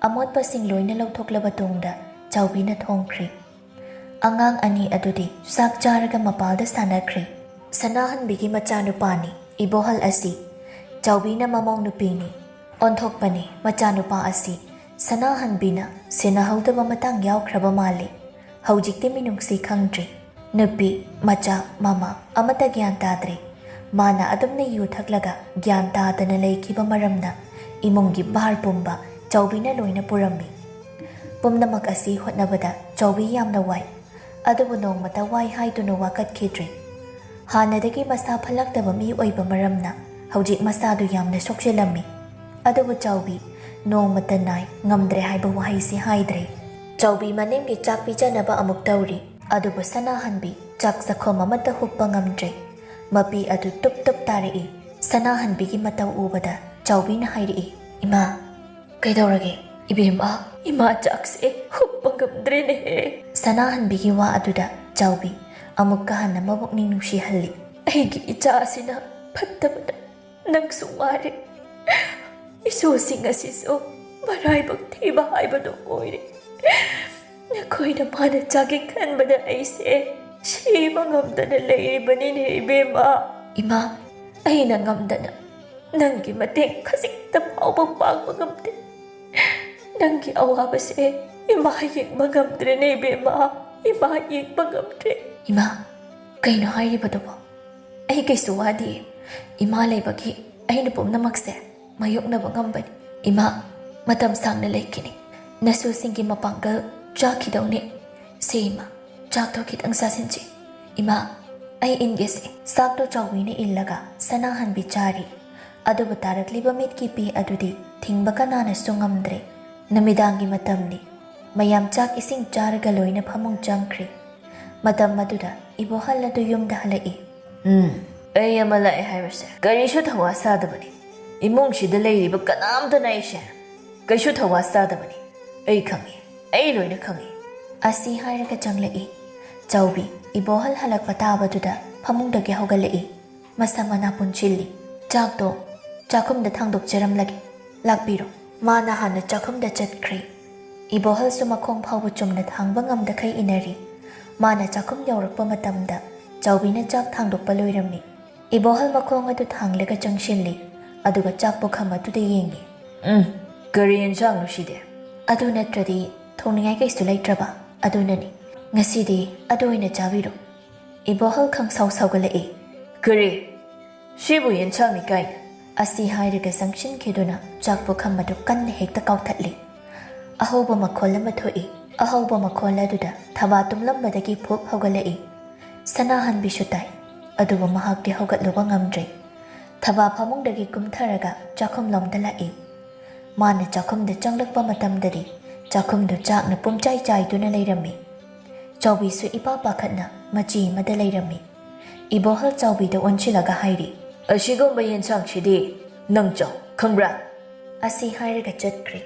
ꯑꯃꯣꯠꯄꯁꯤꯡ ꯂꯣꯏꯅ ꯂꯧꯊꯣꯛꯂꯕ ꯇꯨꯡꯗ ꯆꯥꯎꯕꯤꯅ ꯊꯣꯡꯈ꯭ꯔꯦ꯫ ꯑꯉꯥꯡ ꯑꯅꯤ ꯑꯗꯨꯗꯤ ꯆꯥꯛ ꯆꯥꯔꯒ ꯃꯄꯥꯜꯗ ꯁꯥꯟꯅꯈ꯭ꯔꯦ꯫ ꯁꯅꯥꯍꯟꯕꯤꯒꯤ ꯃꯆꯥꯅꯨꯄꯥꯅꯤ ꯏꯕꯣꯍꯜ ꯑꯁꯤ꯫ ꯆꯥꯎꯕꯤꯅ ꯃꯃꯧ ꯅꯨꯄꯤꯅꯤ꯫ ꯑꯣꯟꯊꯣꯛꯄꯅꯤ, ꯃꯆꯥꯅꯨꯄꯥ ꯑꯁꯤ ꯁꯅꯥꯍꯟꯕꯤꯅ ꯁꯦꯟꯅꯍꯧꯗꯕ ꯃꯇꯥꯡ ꯌꯥꯎꯈ꯭ꯔꯕ ꯃꯥꯜꯂꯤ꯫ ꯍꯧꯖꯤꯛꯇꯤ ꯃꯤꯅꯨꯡꯁꯤ ꯈꯪꯗ꯭ꯔꯤ꯫ ꯅꯨꯄꯤ, ꯃꯆꯥ, ꯃꯃꯥ ꯑꯃꯠꯇ ꯒ꯭ꯌꯥꯟ ꯇꯥꯗ꯭ꯔꯦ꯫ ꯃꯥꯅ ꯑꯗꯨꯝꯅ ꯌꯨ ꯊꯛꯂꯒ ꯒ꯭ꯌꯥꯟ ꯇꯥꯗꯅ ꯂꯩꯈꯤꯕ ꯃꯔꯝꯅ ꯏꯃꯨꯡꯒꯤ ꯚꯥꯔ ꯄꯨꯝꯕ ꯆꯥꯎꯕꯤꯅ ꯂꯣꯏꯅ ꯄꯨꯔꯝꯃꯤ꯫ ꯄꯨꯝꯅꯃꯛ ꯑꯁꯤ ꯍꯣꯠꯅꯕꯗ ꯆꯥꯎꯕꯤ ꯌꯥꯝꯅ ꯋꯥꯏ꯫ ꯑꯗꯨꯕꯨ ꯅꯣꯡꯃꯇ ꯋꯥꯏ ꯍꯥꯏꯗꯨꯅ ꯋꯥꯀꯠꯈꯤꯗ꯭ꯔꯤ꯫ ꯍꯥꯟꯅꯗꯒꯤ ꯃꯁꯥ ꯐꯠꯂꯛꯇꯕ ꯃꯤ ꯑꯣꯏꯕ ꯃꯔꯝꯅ ꯍꯧꯖꯤꯛ ꯃꯁꯥꯗꯨ ꯌꯥꯝꯅ ꯁꯣꯛꯆꯤꯜꯂꯝꯃꯤ꯫ ꯑꯗꯨꯕꯨ ꯆꯥꯎꯕꯤ ꯅꯣꯡꯃꯇ ꯅꯥꯏ ꯉꯝꯗ꯭ꯔꯦ ꯍꯥꯏꯕ ꯋꯥꯍꯩꯁꯤ ꯍꯥꯏꯗ꯭ꯔꯦ꯫ ꯆꯥꯎꯕꯤ ꯃꯅꯦꯝꯒꯤ ꯆꯥꯛ ꯄꯤꯖꯅꯕ ꯑꯃꯨꯛ ꯇꯧꯔꯤ꯫ ꯑꯗꯨꯕꯨ ꯁꯅꯥꯍꯟꯕꯤ ꯆꯥꯛ ꯆꯥꯛꯈꯨꯝ ꯑꯃꯠꯇ ꯍꯨꯞꯄ ꯉꯝꯗ꯭ꯔꯦ꯫ ꯃꯄꯤ ꯑꯗꯨ ꯇꯨꯞ ꯇꯨꯞ ꯇꯥꯔꯛꯏ꯫ ꯁꯅꯥꯍꯟꯕꯤꯒꯤ ꯃꯇꯧ ꯎꯕꯗ ꯆꯥꯎꯕꯤꯅ ꯍꯥꯏꯔꯛꯏ, "ꯏꯃꯥ, ꯀꯩꯗꯧꯔꯒꯦ?" "ꯏꯕꯦꯝꯃ, ꯏꯃꯥ ꯆꯥꯛꯁꯦ ꯍꯨꯞꯄ ꯉꯝꯗ꯭ꯔꯦꯅꯦꯍꯦ꯫" ꯁꯅꯥꯍꯟꯕꯤꯒꯤ ꯋꯥ ꯑꯗꯨꯗ ꯆꯥꯎꯕꯤ ꯑꯃꯨꯛꯀ ꯍꯟꯅ ꯃꯕꯨꯛꯅꯤꯡ ꯅꯨꯡꯁꯤꯍꯜꯂꯤ꯫ "ꯑꯩꯒꯤ ꯏꯆꯥ ꯑꯁꯤꯅ ꯐꯠꯇꯕꯗ ꯅꯪꯁꯨ ꯋꯥꯔꯦ꯫ ꯏꯁꯨꯁꯤꯡ ꯑꯁꯤꯁꯨ ꯃꯔꯥꯏꯕꯛ ꯊꯤꯕ ꯍꯥꯏꯕꯗꯨ ꯑꯣꯏꯔꯦ꯫ ꯅꯈꯣꯏꯅ ꯃꯥꯅ ꯆꯥꯒꯦ ꯈꯟꯕꯗ ꯑꯩꯁꯦ ꯁꯤꯕ ꯉꯝꯗꯅ ꯂꯩꯔꯤꯕꯅꯤꯅꯦ ꯏꯕꯦꯝꯃ꯫" "ꯏꯃꯥ, ꯑꯩꯅ ꯉꯝꯗꯅ ꯅꯪꯒꯤ ꯃꯇꯦꯡ ꯈꯖꯤꯛꯇ ꯐꯥꯎꯕ ꯄꯥꯡꯕ ꯉꯝꯗꯦ꯫ ꯅꯪꯒꯤ ꯑꯋꯥꯕꯁꯦ ꯏꯃꯥ ꯌꯦꯡꯕ ꯉꯝꯗ꯭ꯔꯦꯅꯦ ꯏꯕꯦꯝꯃ, ꯏꯃꯥ ꯌꯦꯡꯕ ꯉꯝꯗ꯭ꯔꯦ꯫" "ꯏꯃꯥ, ꯀꯩꯅꯣ ꯍꯥꯏꯔꯤꯕꯗꯨꯕꯣ? ꯑꯩ ꯀꯩꯁꯨ ꯋꯥꯗꯤꯌꯦ꯫ ꯏꯃꯥ ꯂꯩꯕꯒꯤ ꯑꯩꯅ ꯄꯨꯝꯅꯃꯛꯁꯦ ꯃꯥꯌꯣꯛꯅꯕ ꯉꯝꯕꯅꯤ꯫ ꯏꯃꯥ, ꯃꯇꯝ ꯁꯥꯡꯅ ꯂꯩꯈꯤꯅꯤ꯫ ꯅꯁꯨꯁꯤꯡꯒꯤ ꯃꯄꯥꯡꯒꯜ ꯆꯥꯈꯤꯗꯧꯅꯤ꯫ ꯁꯦ ꯏꯃꯥ, ꯆꯥꯛꯇꯣ ꯈꯤꯇꯪ ꯆꯥꯁꯤꯟꯁꯤ꯫ "ꯏꯃꯥ, ꯑꯩ ꯏꯟꯒꯦꯁꯦ꯫" ꯆꯥꯛꯇꯣ ꯆꯥꯎꯕꯤꯅ ꯏꯜꯂꯒ ꯁꯅꯥꯍꯟꯕꯤ ꯆꯥꯔꯤ꯫ ꯑꯗꯨꯕꯨ ꯇꯥꯔꯛꯂꯤꯕ ꯃꯤꯠꯀꯤ ꯄꯤ ꯑꯗꯨꯗꯤ ꯊꯤꯡꯕ ꯀꯅꯥꯅꯁꯨ ꯉꯝꯗ꯭ꯔꯦ꯫ ꯅꯨꯃꯤꯗꯥꯡꯒꯤ ꯃꯇꯝꯅꯤ꯫ ꯃꯌꯥꯝ ꯆꯥꯛ ꯏꯁꯤꯡ ꯆꯥꯔꯒ ꯂꯣꯏꯅ ꯐꯃꯨꯡ ꯆꯪꯈ꯭ꯔꯦ꯫ ꯃꯇꯝ ꯑꯗꯨꯗ ꯏꯕꯣꯍꯜ ꯑꯗꯨ ꯌꯨꯝꯗ ꯍꯜꯂꯛꯏ꯫ "ꯎꯝ, ꯑꯩ ꯑꯃ ꯂꯥꯛꯑꯦ ꯍꯥꯏꯕꯁꯦ ꯀꯔꯤꯁꯨ ꯊꯧꯋꯥ ꯁꯥꯗꯕꯅꯤ꯫ ꯏꯃꯨꯡꯁꯤꯗ ꯂꯩꯔꯤꯕ ꯀꯅꯥꯝꯇꯅ ꯑꯩꯁꯦ ꯀꯩꯁꯨ ꯊꯧꯋꯥ ꯁꯥꯗꯕꯅꯤ꯫ ꯑꯩ ꯈꯪꯏ, ꯑꯩ ꯂꯣꯏꯅ ꯈꯪꯏ꯫" ꯑꯁꯤ ꯍꯥꯏꯔꯒ ꯆꯪꯂꯛꯏ꯫ ꯆꯥꯎꯕꯤ, ꯏꯕꯣꯍꯜ ꯍꯜꯂꯛꯄ ꯇꯥꯕꯗꯨꯗ ꯐꯃꯨꯡꯗꯒꯤ ꯍꯧꯒꯠꯂꯛꯏ꯫ ꯃꯁꯝ ꯃꯅꯥ ꯄꯨꯟꯁꯤꯜꯂꯤ꯫ "ꯆꯥꯛꯇꯣ ꯆꯥꯛꯈꯨꯝꯗ ꯊꯥꯡꯗꯣꯛꯆꯔꯝꯂꯒꯦ, ꯂꯥꯛꯄꯤꯔꯣ꯫" ꯃꯥꯅ ꯍꯥꯟꯅ ꯆꯥꯛꯈꯨꯝꯗ ꯆꯠꯈ꯭ꯔꯦ꯫ ꯏꯕꯣꯍꯜꯁꯨ ꯃꯈꯣꯡ ꯐꯥꯎꯕ ꯆꯨꯝꯅ ꯊꯥꯡꯕ ꯉꯝꯗꯈꯩ ꯏꯟꯅꯔꯤ꯫ ꯃꯥꯅ ꯆꯥꯛꯈꯨꯝ ꯌꯧꯔꯛꯄ ꯃꯇꯝꯗ ꯆꯥꯎꯕꯤꯅ ꯆꯥꯛ ꯊꯥꯡꯗꯣꯛꯄ ꯂꯣꯏꯔꯝꯃꯤ꯫ ꯏꯕꯣꯍꯜ ꯃꯈꯣꯡ ꯑꯗꯨ ꯊꯥꯡꯂꯒ ꯆꯪꯁꯤꯜꯂꯤ, ꯑꯗꯨꯒ ꯆꯥꯛ ꯄꯨꯈꯝ ꯑꯗꯨꯗ ꯌꯦꯡꯉꯤ꯫ "ꯎꯝ, ꯀꯔꯤ ꯌꯦꯟꯁꯥꯡꯅꯣ ꯁꯤꯗꯤ?" "ꯑꯗꯨ ꯅꯠꯇ꯭ꯔꯗꯤ ꯊꯣꯡꯅꯤꯡꯉꯥꯏ ꯀꯩꯁꯨ ꯂꯩꯇ꯭ꯔꯕ, ꯑꯗꯨꯅꯅꯤ꯫ ꯉꯁꯤꯗꯤ ꯑꯗꯨ ꯑꯣꯏꯅ ꯆꯥꯕꯤꯔꯣ꯫" ꯏꯕꯣꯍꯜ ꯈꯪꯁꯥꯎ ꯁꯥꯎꯒꯠꯂꯛꯏ꯫ "ꯀꯔꯤ? ꯁꯤꯕꯨ ꯌꯦꯟꯁꯥꯡꯅꯤ ꯀꯥꯏꯅ?" ꯑꯁꯤ ꯍꯥꯏꯔꯒ ꯆꯪꯁꯤꯟꯈꯤꯗꯨꯅ ꯆꯥꯛ ꯄꯨꯈꯝ ꯑꯗꯨ ꯀꯟꯅ ꯍꯦꯛꯇ ꯀꯥꯎꯊꯠꯂꯤ꯫ ꯑꯍꯧꯕ ꯃꯈꯣꯜ ꯑꯃ ꯊꯣꯛꯏ꯫ ꯑꯍꯧꯕ ꯃꯈꯣꯜ ꯑꯗꯨꯗ ꯊꯕꯥ ꯇꯨꯝꯂꯝꯕꯗꯒꯤ ꯐꯨꯞ ꯍꯧꯒꯠꯂꯛꯏ꯫ ꯁꯅꯥꯍꯟꯕꯤꯁꯨ ꯇꯥꯏ, ꯑꯗꯨꯕꯨ ꯃꯍꯥꯛꯇꯤ ꯍꯧꯒꯠꯂꯨꯕ ꯉꯝꯗ꯭ꯔꯦ꯫ ꯊꯕꯥ ꯐꯃꯨꯡꯗꯒꯤ ꯀꯨꯝꯊꯔꯒ ꯆꯥꯛꯈꯨꯝꯂꯣꯝꯗ ꯂꯥꯛꯏ꯫ ꯃꯥꯅ ꯆꯥꯛꯈꯨꯝꯗ ꯆꯪꯂꯛꯄ ꯃꯇꯝꯗꯗꯤ ꯆꯥꯛꯈꯨꯝꯗꯨ ꯆꯥꯛꯅ ꯄꯨꯝꯆꯥꯏ ꯆꯥꯏꯗꯨꯅ ꯂꯩꯔꯝꯃꯤ꯫ ꯆꯥꯎꯕꯤꯁꯨ ꯏꯄꯥ ꯄꯥꯈꯠꯅ ꯃꯆꯤ ꯑꯃꯗ ꯂꯩꯔꯝꯃꯤ꯫ ꯏꯕꯣꯍꯜ ꯆꯥꯎꯕꯤꯗ ꯑꯣꯟꯁꯤꯜꯂꯒ ꯍꯥꯏꯔꯤ, "ꯑꯁꯤꯒꯨꯝꯕ ꯌꯦꯟꯁꯥꯡꯁꯤꯗꯤ ꯅꯪ ꯆꯥꯎ, ꯈꯪꯕ꯭ꯔꯥ?" ꯑꯁꯤ ꯍꯥꯏꯔꯒ ꯆꯠꯈ꯭ꯔꯦ꯫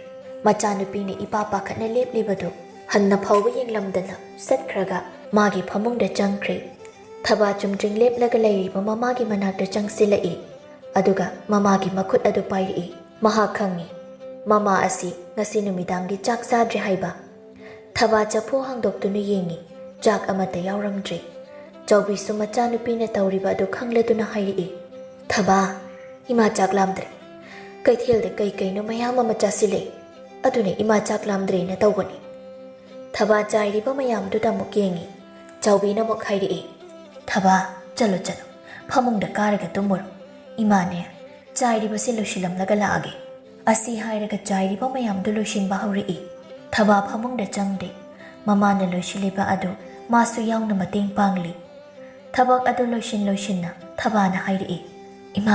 ꯃꯆꯥꯅꯨꯄꯤꯅ ꯏꯄꯥ ꯄꯥꯈꯠꯅ ꯂꯦꯞꯂꯤꯕꯗꯨ ꯍꯟꯅ ꯐꯥꯎꯕ ꯌꯦꯡꯂꯝꯗꯅ ꯆꯠꯈ꯭ꯔꯒ ꯃꯥꯒꯤ ꯐꯃꯨꯡꯗ ꯆꯪꯈ꯭ꯔꯦ꯫ ꯊꯕꯥ ꯆꯨꯝꯗ꯭ꯔꯤꯡ ꯂꯦꯞꯂꯒ ꯂꯩꯔꯤꯕ ꯃꯃꯥꯒꯤ ꯃꯅꯥꯛꯇ ꯆꯪꯁꯤꯜꯂꯛꯏ꯫ ꯑꯗꯨꯒ ꯃꯃꯥꯒꯤ ꯃꯈꯨꯠ ꯑꯗꯨ ꯄꯥꯏꯔꯛꯏ꯫ ꯃꯍꯥꯛ ꯈꯪꯏ, ꯃꯃꯥ ꯑꯁꯤ ꯉꯁꯤ ꯅꯨꯃꯤꯗꯥꯡꯒꯤ ꯆꯥꯛ ꯆꯥꯗ꯭ꯔꯦ ꯍꯥꯏꯕ꯫ ꯊꯕꯥ ꯆꯐꯨ ꯍꯥꯡꯗꯣꯛꯇꯨꯅ ꯌꯦꯡꯏ, ꯆꯥꯛ ꯑꯃꯠꯇ ꯌꯥꯎꯔꯝꯗ꯭ꯔꯦ꯫ ꯆꯥꯎꯕꯤꯁꯨ ꯃꯆꯥꯅꯨꯄꯤꯅ ꯇꯧꯔꯤꯕ ꯑꯗꯨ ꯈꯪꯂꯗꯨꯅ ꯍꯥꯏꯔꯛꯏ, "ꯊꯕꯥ, ꯏꯃꯥ ꯆꯥꯛ ꯂꯥꯝꯗ꯭ꯔꯦ꯫ ꯀꯩꯊꯦꯜꯗ ꯀꯩ ꯀꯩꯅꯣ ꯃꯌꯥꯝ ꯑꯃ ꯆꯥꯁꯤꯜꯂꯦ, ꯑꯗꯨꯅ ꯏꯃꯥ ꯆꯥꯛ ꯂꯥꯝꯗ꯭ꯔꯦꯅ ꯇꯧꯕꯅꯤ꯫" ꯊꯕꯥ ꯆꯥꯏꯔꯤꯕ ꯃꯌꯥꯝꯗꯨꯗ ꯑꯃꯨꯛ ꯌꯦꯡꯏ꯫ ꯆꯥꯎꯕꯤꯅ ꯑꯃꯨꯛ ꯍꯥꯏꯔꯛꯏ, "ꯊꯕꯥ, ꯆꯠꯂꯣ ꯆꯠꯂꯣ, ꯐꯃꯨꯡꯗ ꯀꯥꯔꯒ ꯇꯨꯝꯃꯨꯔꯣ꯫ ꯏꯃꯥꯅꯦ, ꯆꯥꯏꯔꯤꯕꯁꯤ ꯂꯣꯏꯁꯤꯜꯂꯝꯂꯒ ꯂꯥꯛꯑꯒꯦ꯫" ꯑꯁꯤ ꯍꯥꯏꯔꯒ ꯆꯥꯏꯔꯤꯕ ꯃꯌꯥꯝꯗꯨ ꯂꯣꯏꯁꯤꯟꯕ ꯍꯧꯔꯛꯏ꯫ ꯊꯕꯥ ꯐꯃꯨꯡꯗ ꯆꯪꯗꯦ꯫ ꯃꯃꯥꯅ ꯂꯣꯏꯁꯤꯜꯂꯤꯕ ꯑꯗꯨ ꯃꯥꯁꯨ ꯌꯥꯎꯅ ꯃꯇꯦꯡ ꯄꯥꯡꯂꯤ꯫ ꯊꯕꯛ ꯑꯗꯨ ꯂꯣꯏꯁꯤꯟ ꯂꯣꯏꯁꯤꯟꯅ ꯊꯕꯥꯅ ꯍꯥꯏꯔꯛꯏ, "ꯏꯃꯥ,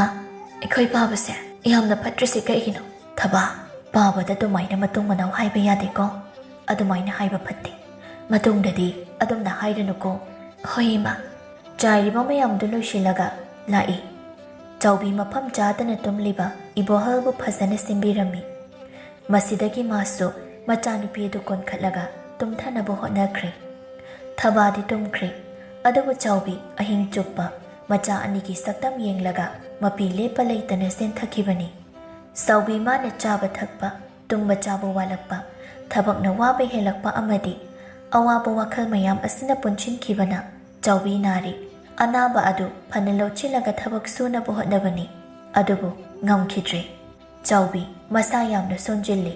ꯑꯩꯈꯣꯏ ꯄꯥꯕꯁꯦ ꯌꯥꯝꯅ ꯐꯠꯇ꯭ꯔꯤꯁꯤ ꯀꯩꯒꯤꯅꯣ? ꯊꯕꯥ, ꯄꯥꯕꯗ ꯑꯗꯨꯃꯥꯏꯅ ꯃꯇꯨꯡ ꯃꯅꯥꯎ ꯍꯥꯏꯕ ꯌꯥꯗꯦꯀꯣ꯫ ꯑꯗꯨꯃꯥꯏꯅ ꯍꯥꯏꯕ ꯐꯠꯇꯦ꯫ ꯃꯇꯨꯡꯗꯗꯤ ꯑꯗꯨꯝꯅ ꯍꯥꯏꯔꯅꯨꯀꯣ꯫" "ꯍꯣꯏ ꯏꯃꯥ꯫" ꯆꯥꯏꯔꯤꯕ ꯃꯌꯥꯝꯗꯨ ꯂꯣꯏꯁꯤꯜꯂꯒ ꯂꯥꯛꯏ꯫ ꯆꯥꯎꯕꯤ ꯃꯐꯝ ꯆꯥꯗꯅ ꯇꯨꯝꯂꯤꯕ ꯏꯕꯣꯍꯜꯕꯨ ꯐꯖꯅ ꯁꯤꯟꯕꯤꯔꯝꯃꯤ꯫ ꯃꯁꯤꯗꯒꯤ ꯃꯥꯁꯨ ꯃꯆꯥꯅꯨꯄꯤ ꯑꯗꯨ ꯀꯣꯟꯈꯠꯂꯒ ꯇꯨꯝꯊꯅꯕ ꯍꯣꯠꯅꯈ꯭ꯔꯦ꯫ ꯊꯕꯥꯗꯤ ꯇꯨꯝꯈ꯭ꯔꯦ, ꯑꯗꯨꯕꯨ ꯆꯥꯎꯕꯤ ꯑꯍꯤꯡ ꯆꯨꯞꯄ ꯃꯆꯥ ꯑꯅꯤꯒꯤ ꯁꯛꯇꯝ ꯌꯦꯡꯂꯒ ꯃꯄꯤ ꯂꯦꯞꯄ ꯂꯩꯇꯅ ꯆꯦꯟꯊꯈꯤꯕꯅꯤ꯫ ꯆꯥꯎꯕꯤ ꯃꯥꯅ ꯆꯥꯕ ꯊꯛꯄ, ꯇꯨꯝꯕ ꯆꯥꯕ ꯋꯥꯠꯂꯛꯄ, ꯊꯕꯛꯅ ꯋꯥꯕ ꯍꯦꯜꯂꯛꯄ ꯑꯃꯗꯤ ꯑꯋꯥꯕ ꯋꯥꯈꯜ ꯃꯌꯥꯝ ꯑꯁꯤꯅ ꯄꯨꯟꯁꯤꯟꯈꯤꯕꯅ ꯆꯥꯎꯕꯤ ꯅꯥꯔꯤ꯫ ꯑꯅꯥꯕ ꯑꯗꯨ ꯐꯅ ꯂꯧꯁꯤꯜꯂꯒ ꯊꯕꯛ ꯁꯨꯅꯕ ꯍꯣꯠꯅꯕꯅꯤ, ꯑꯗꯨꯕꯨ ꯉꯝꯈꯤꯗ꯭ꯔꯦ꯫ ꯆꯥꯎꯕꯤ ꯃꯁꯥ ꯌꯥꯝꯅ ꯁꯣꯟꯖꯤꯜꯂꯤ꯫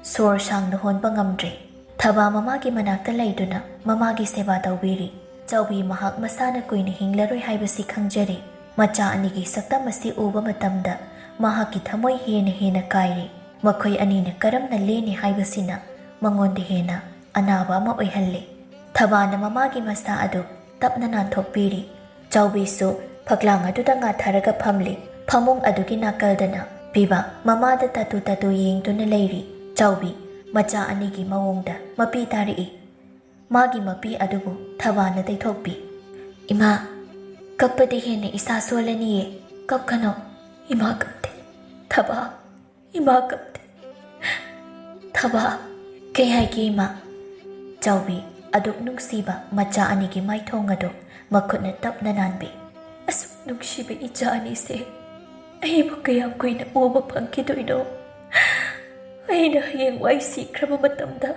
ꯁꯣꯔ ꯁꯥꯡꯅ ꯍꯣꯟꯕ ꯉꯝꯗ꯭ꯔꯦ꯫ ꯊꯕꯥ ꯃꯃꯥꯒꯤ ꯃꯅꯥꯛꯇ ꯂꯩꯗꯨꯅ ꯃꯃꯥꯒꯤ ꯁꯦꯕꯥ ꯇꯧꯕꯤꯔꯤ꯫ ꯆꯥꯎꯕꯤ ꯃꯍꯥꯛ ꯃꯁꯥꯅ ꯀꯨꯏꯅ ꯍꯤꯡꯂꯔꯣꯏ ꯍꯥꯏꯕꯁꯤ ꯈꯪꯖꯔꯤ꯫ ꯃꯆꯥ ꯑꯅꯤꯒꯤ ꯁꯛꯇꯝ ꯑꯁꯤ ꯎꯕ ꯃꯇꯝꯗ ꯃꯍꯥꯛꯀꯤ ꯊꯃꯣꯏ ꯍꯦꯟꯅ ꯍꯦꯟꯅ ꯀꯥꯏꯔꯤ꯫ ꯃꯈꯣꯏ ꯑꯅꯤꯅ ꯀꯔꯝꯅ ꯂꯦꯟꯅꯤ ꯍꯥꯏꯕꯁꯤꯅ ꯃꯉꯣꯟꯗ ꯍꯦꯟꯅ ꯑꯅꯥꯕ ꯑꯃ ꯑꯣꯏꯍꯜꯂꯤ꯫ ꯊꯕꯥꯅ ꯃꯃꯥꯒꯤ ꯃꯁꯥ ꯑꯗꯨ ꯇꯞꯅ ꯅꯥꯟꯊꯣꯛꯄꯤꯔꯤ꯫ ꯆꯥꯎꯕꯤꯁꯨ ꯐꯛꯂꯥꯡ ꯑꯗꯨꯗ ꯉꯥꯊꯔꯒ ꯐꯝꯂꯤ꯫ ꯐꯃꯨꯡ ꯑꯗꯨꯒꯤ ꯅꯥꯀꯜꯗꯅ ꯄꯤꯕ ꯃꯃꯥꯗ ꯇꯥꯇꯨ ꯇꯥꯇꯨ ꯌꯦꯡꯗꯨꯅ ꯂꯩꯔꯤ꯫ ꯆꯥꯎꯕꯤ ꯃꯆꯥ ꯑꯅꯤꯒꯤ ꯃꯑꯣꯡꯗ ꯃꯄꯤ ꯇꯥꯔꯛꯏ꯫ ꯃꯥꯒꯤ ꯃꯄꯤ ꯑꯗꯨꯕꯨ ꯊꯕꯥꯅ ꯇꯩꯊꯣꯛꯄꯤ꯫ "ꯏꯃꯥ, ꯀꯞꯄꯗꯤ ꯍꯦꯟꯅ ꯏꯁꯥ ꯁꯣꯜꯂꯅꯤꯌꯦ꯫ ꯀꯞꯀꯅꯣ꯫ ꯏꯃꯥ ꯀꯞꯇꯦ꯫ ꯊꯕꯥ, ꯏꯃꯥ ꯀꯞꯇꯦ꯫ ꯊꯕꯥ, ꯀꯩ ꯍꯥꯏꯒꯦ ꯏꯃꯥ?" ꯆꯥꯎꯕꯤ ꯑꯗꯨꯛ ꯅꯨꯡꯁꯤꯕ ꯃꯆꯥ ꯑꯅꯤꯒꯤ ꯃꯥꯏꯊꯣꯡ ꯑꯗꯨ ꯃꯈꯨꯠꯅ ꯇꯞꯅ ꯅꯥꯟꯕꯤ꯫ "ꯑꯁꯨꯛ ꯅꯨꯡꯁꯤꯕ ꯏꯆꯥ ꯑꯅꯤꯁꯦ ꯑꯩꯕꯨ ꯀꯌꯥꯝ ꯀꯨꯏꯅ ꯎꯕ ꯐꯪꯈꯤꯗꯣꯏꯅꯣ? ꯑꯩꯅ ꯍꯌꯦꯡꯋꯥꯏ ꯁꯤꯈ꯭ꯔꯕ ꯃꯇꯝꯗ